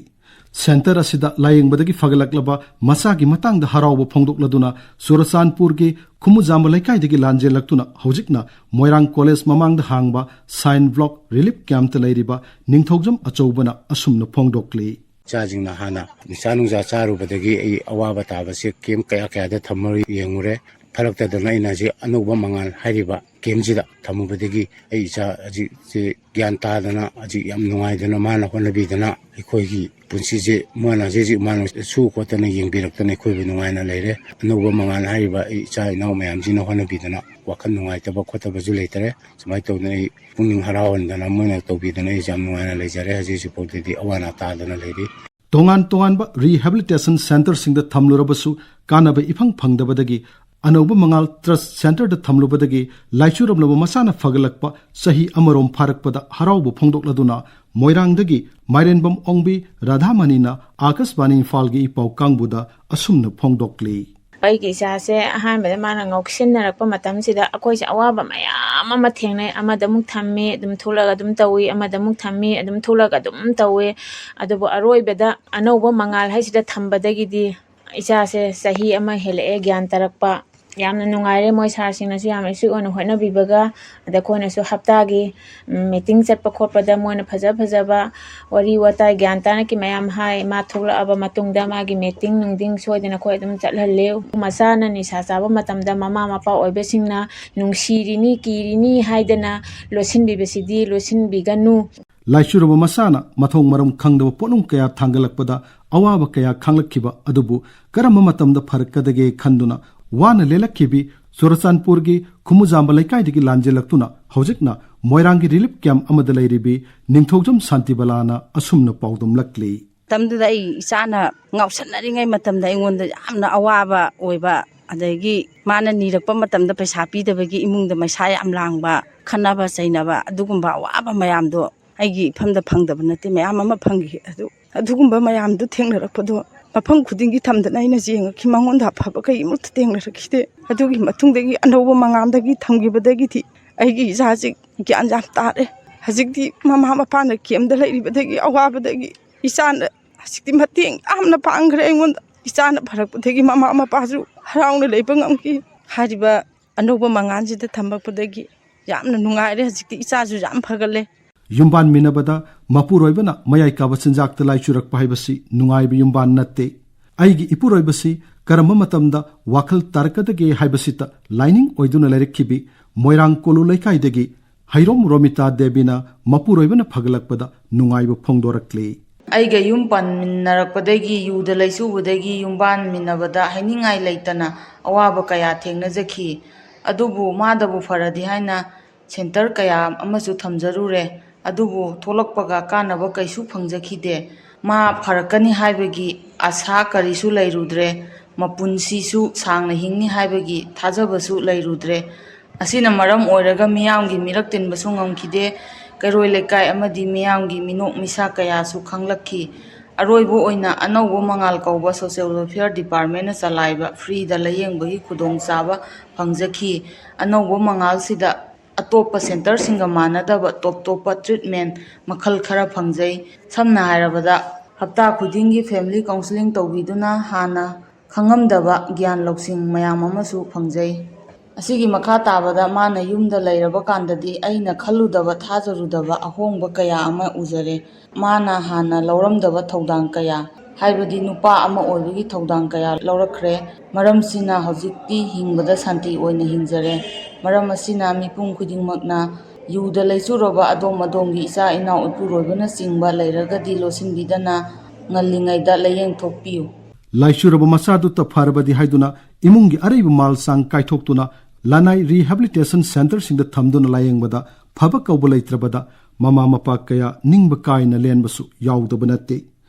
ꯁꯦꯟꯇꯔ ꯑꯁꯤꯗ ꯂꯥꯌꯦꯡꯕꯗꯒꯤ ꯐꯒꯠꯂꯛꯂꯕ ꯃꯆꯥꯒꯤ ꯃꯇꯥꯡꯗ ꯍꯔꯥꯎꯕ ꯐꯣꯡꯗꯣꯛꯂꯗꯨꯅ ꯆꯨꯔꯆꯥꯟꯄꯨꯔꯒꯤ ꯈꯨꯃꯨꯖꯥꯝꯕ ꯂꯩꯀꯥꯏꯗꯒꯤ ꯂꯥꯟꯖꯦꯜꯂꯛꯇꯨꯅ ꯍꯧꯖꯤꯛꯅ ꯃꯣꯏꯔꯥꯡ ꯀꯣꯂꯦꯖ ꯃꯃꯥꯡꯗ ꯍꯥꯡꯕ ꯁꯥꯏꯟ ꯕ꯭ꯂꯣꯛ ꯔꯤꯂꯤꯐ ꯀꯦꯝꯞꯇ ꯂꯩꯔꯤꯕ ꯅꯤꯡꯊꯧꯖꯝ ꯑꯆꯧꯕꯅ ꯑꯁꯨꯝꯅ ꯐꯣꯡꯗꯣꯛꯂꯤ꯫ ꯏꯆꯥꯁꯤꯡꯅ ꯍꯥꯟꯅ ꯅꯤꯁꯥ ꯅꯨꯡꯁꯥ ꯆꯥꯔꯨꯕꯗꯒꯤ ꯑꯩ ꯑꯋꯥꯕ ꯇꯥꯕꯁꯦ ꯀꯦꯝꯞ ꯀꯌꯥ ꯀꯌꯥꯗ ꯊꯝꯃꯔꯣꯏ ꯌꯦꯡꯉꯨꯔꯦ꯫ ꯐꯔꯛꯇꯗꯅ ꯑꯩꯅ ꯍꯧꯖꯤꯛ ꯑꯅꯧꯕ ꯃꯉꯥꯜ ꯍꯥꯏꯔꯤꯕ ꯀꯦꯝꯞꯁꯤꯗ ꯊꯝꯃꯨꯕꯗꯒꯤ ꯑꯩ ꯏꯆꯥ ꯍꯧꯖꯤꯛꯁꯦ ꯒ꯭ꯌꯥꯟ ꯇꯥꯗꯅ ꯍꯧꯖꯤꯛ ꯌꯥꯝ ꯅꯨꯡꯉꯥꯏꯗꯅ ꯃꯥꯅ ꯍꯣꯠꯅꯕꯤꯗꯅ ꯑꯩꯈꯣꯏꯒꯤ ꯄꯨꯟꯁꯤꯁꯦ ꯃꯥꯅ ꯍꯧꯖꯤꯛ ꯍꯧꯖꯤꯛ ꯃꯥꯅ ꯁꯨ ꯈꯣꯠꯇꯅ ꯌꯦꯡꯕꯤꯔꯛꯇꯅ ꯑꯩꯈꯣꯏꯕꯨ ꯅꯨꯡꯉꯥꯏꯅ ꯂꯩꯔꯦ꯫ ꯑꯅꯧꯕ ꯃꯉꯥꯜ ꯍꯥꯏꯔꯤꯕ ꯑꯩ ꯏꯆꯥ ꯏꯅꯥꯎ ꯃꯌꯥꯝꯁꯤꯅ ꯍꯣꯠꯅꯕꯤꯗꯅ ꯋꯥꯈꯜ ꯅꯨꯡꯉꯥꯏꯇꯕ ꯈꯣꯠꯇꯕꯁꯨ ꯂꯩꯇꯔꯦ꯫ ꯁꯨꯃꯥꯏꯅ ꯇꯧꯗꯅ ꯑꯩ ꯄꯨꯛꯅꯤꯡ ꯍꯔꯥꯎꯍꯟꯗꯅ ꯃꯣꯏꯅ ꯇꯧꯕꯤꯗꯅ ꯑꯩꯁꯦ ꯌꯥꯝ ꯅꯨꯡꯉꯥꯏꯅ ꯂꯩꯖꯔꯦ꯫ ꯍꯧꯖꯤꯛ ꯍꯧꯖꯤꯛ ꯐꯥꯎꯗꯗꯤ ꯑꯋꯥ ꯑꯅꯥ ꯇꯥꯗꯅ ꯂꯩꯔꯤ꯫ ꯇꯣꯉꯥꯟ ꯇꯣꯉꯥꯟꯕ rehabilitation centreꯁꯤꯡꯗ ꯊꯝꯂꯨꯔꯕꯁꯨ ꯀꯥꯟꯅꯕ ꯏꯐꯪ ꯐꯪꯗꯕꯗꯒꯤ ꯑꯅꯧꯕ ꯃꯉꯥꯜ ꯇ꯭ꯔꯁ ꯁꯦꯟꯇꯔꯗ ꯊꯝꯂꯨꯕꯗꯒꯤ ꯂꯥꯏꯆꯨꯔꯝꯂꯕ ꯃꯆꯥꯅ ꯐꯒꯠꯂꯛꯄ ꯆꯍꯤ ꯑꯃꯔꯣꯝ ꯐꯥꯔꯛꯄꯗ ꯍꯔꯥꯎꯕ ꯐꯣꯡꯗꯣꯛꯂꯗꯨꯅ ꯃꯣꯏꯔꯥꯡꯗꯒꯤ ꯃꯥꯏꯔꯦꯟꯕꯝ ꯑꯣꯡꯕꯤ ꯔꯥꯙꯥꯃꯅꯤꯅ ꯑꯥꯀꯥꯁꯕꯥꯅꯤ ꯏꯝꯐꯥꯜꯒꯤ ꯏꯄꯥꯎ ꯀꯥꯡꯕꯨꯗ ꯑꯁꯨꯝꯅ ꯐꯣꯡꯗꯣꯛꯂꯤ꯫ ꯑꯩꯒꯤ ꯏꯆꯥꯁꯦ ꯑꯍꯥꯟꯕꯗ ꯃꯥꯅ ꯉꯥꯎꯁꯤꯟꯅꯔꯛꯄ ꯃꯇꯝꯁꯤꯗ ꯑꯩꯈꯣꯏꯁꯦ ꯑꯋꯥꯕ ꯃꯌꯥꯝ ꯑꯃ ꯊꯦꯡꯅꯩ꯫ ꯑꯃꯗ ꯑꯃꯨꯛ ꯊꯝꯃꯤ, ꯑꯗꯨꯝ ꯊꯣꯛꯂꯛꯑꯒ ꯑꯗꯨꯝ ꯇꯧꯏ, ꯑꯃꯗ ꯑꯃꯨꯛ ꯊꯝꯃꯤ, ꯑꯗꯨꯝ ꯊꯣꯛꯂꯛꯑꯒ ꯑꯗꯨꯝ ꯇꯧꯏ꯫ ꯑꯗꯨꯕꯨ ꯑꯔꯣꯏꯕꯗ ꯑꯅꯧꯕ ꯃꯉꯥꯜ ꯍꯥꯏꯁꯤꯗ ꯊꯝꯕꯗꯒꯤꯗꯤ ꯏꯆꯥꯁꯦ ꯆꯍꯤ ꯑꯃ ꯍꯦꯜꯂꯛꯑꯦ ꯒ꯭ꯌꯥꯟ ꯇꯥꯔꯛꯄ꯫ ꯌꯥꯝꯅ ꯅꯨꯡꯉꯥꯏꯔꯦ, ꯃꯣꯏ ꯁꯥꯔꯁꯤꯡꯅꯁꯨ ꯌꯥꯝꯅ ꯏꯁꯇ꯭ꯔꯤꯛ ꯑꯣꯏꯅ ꯍꯣꯠꯅꯕꯤꯕꯒ꯫ ꯑꯗ ꯑꯩꯈꯣꯏꯅꯁꯨ ꯍꯞꯇꯥꯒꯤ, ꯎꯝ, ꯃꯤꯇꯤꯡ ꯆꯠꯄ ꯈꯣꯠꯄꯗ ꯃꯣꯏꯅ ꯐꯖ ꯐꯖꯕ ꯋꯥꯔꯤ ꯋꯥꯇꯥꯏ, ꯒ꯭ꯌꯥꯟ ꯇꯥꯅꯀꯤ ꯃꯌꯥꯝ ꯍꯥꯏ꯫ ꯃꯥ ꯊꯣꯛꯂꯛꯑꯕ ꯃꯇꯨꯡꯗ ꯃꯥꯒꯤ ꯃꯤꯇꯤꯡ ꯅꯨꯡꯗꯤꯡ ꯁꯣꯏꯗꯅ ꯑꯩꯈꯣꯏ ꯑꯗꯨꯝ ꯆꯠꯍꯜꯂꯦ꯫ ꯃꯆꯥꯅ ꯅꯤꯁꯥ ꯆꯥꯕ ꯃꯇꯝꯗ ꯃꯃꯥ ꯃꯄꯥ ꯑꯣꯏꯕꯁꯤꯡꯅ ꯅꯨꯡꯁꯤꯔꯤꯅꯤ, ꯀꯤꯔꯤꯅꯤ ꯍꯥꯏꯗꯅ ꯂꯣꯠꯁꯤꯟꯕꯤꯕꯁꯤꯗꯤ ꯂꯣꯠꯁꯤꯟꯕꯤꯒꯅꯨ꯫ ꯂꯥꯏꯆꯨꯔꯕ ꯃꯆꯥꯅ ꯃꯊꯣꯡ ꯃꯔꯝ ꯈꯪꯗꯕ ꯄꯣꯠꯂꯨꯝ ꯀꯌꯥ ꯊꯥꯡꯒꯠꯂꯛꯄꯗ ꯑꯋꯥꯕ ꯀꯌꯥ ꯈꯥꯡꯂꯛꯈꯤꯕ ꯑꯗꯨꯕꯨ ꯀꯔꯝꯕ ꯃꯇꯝꯗ ꯐꯔꯛꯀꯗꯒꯦ ꯈꯟꯗꯨꯅ ꯋꯥꯅ ꯂꯦꯜꯂꯛꯈꯤꯕꯤ ꯆꯨꯔꯆꯥꯟꯄꯨꯔꯒꯤ ꯈꯨꯃꯨꯖꯥꯝꯕ ꯂꯩꯀꯥꯏꯗꯒꯤ ꯂꯥꯟꯖꯦꯜꯂꯛꯇꯨꯅ ꯍꯧꯖꯤꯛꯅ ꯃꯣꯏꯔꯥꯡꯒꯤ ꯔꯤꯂꯤꯐ ꯀꯦꯝꯞ ꯑꯃꯗ ꯂꯩꯔꯤꯕꯤ ꯅꯤꯡꯊꯧꯖꯝ ꯁꯥꯟꯇꯤꯕꯂꯥꯅ ꯑꯁꯨꯝꯅ ꯄꯥꯎꯗꯝꯂꯛꯂꯤ꯫ ꯃꯇꯝꯗꯨꯗ ꯑꯩ ꯏꯆꯥꯅ ꯉꯥꯎꯁꯟꯅꯔꯤꯉꯩ ꯃꯇꯝꯗ ꯑꯩꯉꯣꯟꯗ ꯌꯥꯝꯅ ꯑꯋꯥꯕ ꯑꯣꯏꯕ, ꯑꯗꯒꯤ ꯃꯥꯅ ꯅꯤꯔꯛꯄ ꯃꯇꯝꯗ ꯄꯩꯁꯥ ꯄꯤꯗꯕꯒꯤ ꯏꯃꯨꯡꯗ ꯃꯩꯁꯥ ꯌꯥꯝ ꯂꯥꯡꯕ, ꯈꯠꯅꯕ ꯆꯩꯅꯕ, ꯑꯗꯨꯒꯨꯝꯕ ꯑꯋꯥꯕ ꯃꯌꯥꯝꯗꯣ ꯑꯩꯒꯤ ꯏꯐꯝꯗ ꯐꯪꯗꯕ ꯅꯠꯇꯦ, ꯃꯌꯥꯝ ꯑꯃ ꯐꯪꯈꯤ꯫ ꯑꯗꯨ, ꯑꯗꯨꯒꯨꯝꯕ ꯃꯌꯥꯝꯗꯨ ꯊꯦꯡꯅꯔꯛꯄꯗꯣ ꯃꯐꯝ ꯈꯨꯗꯤꯡꯒꯤ ꯊꯝꯗꯅ ꯑꯩꯅ ꯌꯦꯡꯉꯛꯈꯤ꯫ ꯃꯉꯣꯟꯗ ꯑꯐꯕ ꯀꯔꯤꯃꯠꯇ ꯊꯦꯡꯅꯔꯛꯈꯤꯗꯦ꯫ ꯑꯗꯨꯒꯤ ꯃꯇꯨꯡꯗꯒꯤ ꯑꯅꯧꯕ ꯃꯉꯥꯜꯗꯒꯤ ꯊꯝꯈꯤꯕꯗꯒꯤꯗꯤ ꯑꯩꯒꯤ ꯏꯆꯥꯁꯤ ꯒ꯭ꯌꯥꯟ ꯌꯥꯝ ꯇꯥꯔꯦ꯫ ꯍꯧꯖꯤꯛꯇꯤ ꯃꯃꯥ ꯃꯄꯥꯅ ꯀꯦꯝꯗ ꯂꯩꯔꯤꯕꯗꯒꯤ ꯑꯋꯥꯕꯗꯒꯤ ꯏꯆꯥꯅ ꯍꯧꯖꯤꯛꯇꯤ ꯃꯇꯦꯡ ꯌꯥꯝꯅ ꯄꯥꯡꯈ꯭ꯔꯦ ꯑꯩꯉꯣꯟꯗ꯫ ꯏꯆꯥꯅ ꯐꯔꯛꯄꯗꯒꯤ ꯃꯃꯥ ꯃꯄꯥꯁꯨ ꯍꯔꯥꯎꯅ ꯂꯩꯕ ꯉꯝꯈꯤ꯫ ꯍꯥꯏꯔꯤꯕ ꯑꯅꯧꯕ ꯃꯉꯥꯜꯁꯤꯗ ꯊꯝꯃꯛꯄꯗꯒꯤ ꯌꯥꯝꯅ ꯅꯨꯡꯉꯥꯏꯔꯦ꯫ ꯍꯧꯖꯤꯛꯇꯤ ꯏꯆꯥꯁꯨ ꯌꯥꯝ ꯐꯒꯠꯂꯦ꯫ ꯌꯨꯝꯕꯥꯟꯃꯤꯟꯅꯕꯗ ꯃꯄꯨꯔꯣꯏꯕꯅ ꯃꯌꯥꯏ ꯀꯥꯕ ꯆꯤꯟꯖꯥꯛꯇ ꯂꯥꯏꯆꯨꯔꯛꯄ ꯍꯥꯏꯕꯁꯤ ꯅꯨꯡꯉꯥꯏꯕ ꯌꯨꯝꯕꯥꯟ ꯅꯠꯇꯦ꯫ ꯑꯩꯒꯤ ꯏꯄꯨꯔꯣꯏꯕꯁꯤ ꯀꯔꯝꯕ ꯃꯇꯝꯗ ꯋꯥꯈꯜ ꯇꯥꯔꯛꯀꯗꯒꯦ ꯍꯥꯏꯕꯁꯤꯇ ꯂꯥꯏꯅꯤꯡ ꯑꯣꯏꯗꯨꯅ ꯂꯩꯔꯛꯈꯤꯕꯤ ꯃꯣꯏꯔꯥꯡ ꯀꯣꯂꯨ ꯂꯩꯀꯥꯏꯗꯒꯤ ꯍꯩꯔꯣꯝ ꯔꯣꯃꯤꯇꯥ ꯗꯦꯕꯤꯅ ꯃꯄꯨꯔꯣꯏꯕꯅ ꯐꯒꯠꯂꯛꯄꯗ ꯅꯨꯡꯉꯥꯏꯕ ꯐꯣꯡꯗꯣꯔꯛꯂꯤ꯫ ꯑꯩꯒ ꯌꯨꯝ ꯄꯥꯟꯃꯤꯟꯅꯔꯛꯄꯗꯒꯤ ꯌꯨꯗ ꯂꯩꯆꯨꯕꯗꯒꯤ ꯌꯨꯝꯕꯥꯟꯃꯤꯟꯅꯕꯗ ꯍꯥꯏꯅꯤꯡꯉꯥꯏ ꯂꯩꯇꯅ ꯑꯋꯥꯕ ꯀꯌꯥ ꯊꯦꯡꯅꯖꯈꯤ꯫ ꯑꯗꯨꯕꯨ ꯃꯥꯗꯕꯨ ꯐꯔꯗꯤ ꯍꯥꯏꯅ ꯁꯦꯟꯇꯔ ꯀꯌꯥ ꯑꯃꯁꯨ ꯊꯝꯖꯔꯨꯔꯦ꯫ ꯑꯗꯨꯕꯨ ꯊꯣꯛꯂꯛꯄꯒ ꯀꯥꯟꯅꯕ ꯀꯩꯁꯨ ꯐꯪꯖꯈꯤꯗꯦ꯫ ꯃꯥ ꯐꯔꯛꯀꯅꯤ ꯍꯥꯏꯕꯒꯤ ꯑꯥꯁꯥ ꯀꯔꯤꯁꯨ ꯂꯩꯔꯨꯗ꯭ꯔꯦ꯫ ꯃꯄꯨꯟꯁꯤꯁꯨ ꯁꯥꯡꯅ ꯍꯤꯡꯅꯤ ꯍꯥꯏꯕꯒꯤ ꯊꯥꯖꯕꯁꯨ ꯂꯩꯔꯨꯗ꯭ꯔꯦ꯫ ꯑꯁꯤꯅ ꯃꯔꯝ ꯑꯣꯏꯔꯒ ꯃꯤꯌꯥꯝꯒꯤ ꯃꯤꯔꯛ ꯇꯤꯟꯕꯁꯨ ꯉꯝꯈꯤꯗꯦ꯫ ꯀꯩꯔꯣꯏ ꯂꯩꯀꯥꯏ ꯑꯃꯗꯤ ꯃꯤꯌꯥꯝꯒꯤ ꯃꯤꯅꯣꯛ ꯃꯤꯁꯥ ꯀꯌꯥꯁꯨ ꯈꯪꯂꯛꯈꯤ꯫ ꯑꯔꯣꯏꯕ ꯑꯣꯏꯅ ꯑꯅꯧꯕ ꯃꯉꯥꯜ ꯀꯧꯕ social welfare department ꯅ ꯆꯂꯥꯏꯕ free ꯗ ꯂꯥꯌꯦꯡꯕꯒꯤ ꯈꯨꯗꯣꯡꯆꯥꯕ ꯐꯪꯖꯈꯤ꯫ ꯑꯅꯧꯕ ꯃꯉꯥꯜꯁꯤꯗ ꯑꯇꯣꯞꯄ ꯁꯦꯟꯇꯔꯁꯤꯡꯒ ꯃꯥꯟꯅꯗꯕ ꯇꯣꯞ ꯇꯣꯞꯄ treatment ꯃꯈꯜ ꯈꯔ ꯐꯪꯖꯩ꯫ ꯁꯝꯅ ꯍꯥꯏꯔꯕꯗ, ꯍꯞꯇꯥ ꯈꯨꯗꯤꯡꯒꯤ family counselling ꯇꯧꯕꯤꯗꯨꯅ ꯍꯥꯟꯅ ꯈꯪꯉꯝꯗꯕ ꯒ꯭ꯌꯥꯟ ꯂꯧꯁꯤꯡ ꯃꯌꯥꯝ ꯑꯃꯁꯨ ꯐꯪꯖꯩ꯫ ꯑꯁꯤꯒꯤ ꯃꯈꯥ ꯇꯥꯕꯗ ꯃꯥꯅ ꯌꯨꯝꯗ ꯂꯩꯔꯕ ꯀꯥꯟꯗꯗꯤ ꯑꯩꯅ ꯈꯜꯂꯨꯗꯕ ꯊꯥꯖꯔꯨꯗꯕ ꯑꯍꯣꯡꯕ ꯀꯌꯥ ꯑꯃ ꯎꯖꯔꯦ꯫ ꯃꯥꯅ ꯍꯥꯟꯅ ꯂꯧꯔꯝꯗꯕ ꯊꯧꯗꯥꯡ ꯀꯌꯥ, ꯍꯥꯏꯕꯗꯤ ꯅꯨꯄꯥ ꯑꯃ ꯑꯣꯏꯕꯒꯤ ꯊꯧꯗꯥꯡ ꯀꯌꯥ ꯂꯧꯔꯛꯈ꯭ꯔꯦ꯫ ꯃꯔꯝꯁꯤꯅ ꯍꯧꯖꯤꯛꯇꯤ ꯍꯤꯡꯕꯗ ꯁꯥꯟꯇꯤ ꯑꯣꯏꯅ ꯍꯤꯡꯖꯔꯦ꯫ ꯃꯔꯝ ꯑꯁꯤꯅ ꯃꯤꯄꯨꯝ ꯈꯨꯗꯤꯡꯃꯛꯅ ꯌꯨꯗ ꯂꯩꯆꯨꯔꯕ ꯑꯗꯣꯝ ꯑꯗꯣꯝꯒꯤ ꯏꯆꯥ ꯏꯅꯥꯎ ꯏꯄꯨꯔꯣꯏꯕꯅꯆꯤꯡꯕ ꯂꯩꯔꯒꯗꯤ ꯂꯣꯠꯁꯤꯟꯕꯤꯗꯅ ꯉꯜꯂꯤꯉꯩꯗ ꯂꯥꯏꯌꯦꯡ ꯊꯣꯛꯄꯤꯌꯨ꯫ ꯂꯥꯏꯆꯨꯔꯕ ꯃꯆꯥꯗꯨꯇ ꯐꯔꯕꯗꯤ ꯍꯥꯏꯗꯨꯅ ꯏꯃꯨꯡꯒꯤ ꯑꯔꯩꯕ ꯃꯥꯜ ꯆꯥꯡ ꯀꯥꯏꯊꯣꯛꯇꯨꯅ ꯂꯅꯥꯏ rehabilitation centreꯁꯤꯡꯗ ꯊꯝꯗꯨꯅ ꯂꯥꯌꯦꯡꯕꯗ ꯐꯕ ꯀꯧꯕ ꯂꯩꯇ꯭ꯔꯕꯗ ꯃꯃꯥ ꯃꯄꯥ ꯀꯌꯥ ꯅꯤꯡꯕ ꯀꯥꯏꯅ ꯂꯦꯟꯕꯁꯨ ꯌꯥꯎꯗꯕ ꯅꯠꯇꯦ꯫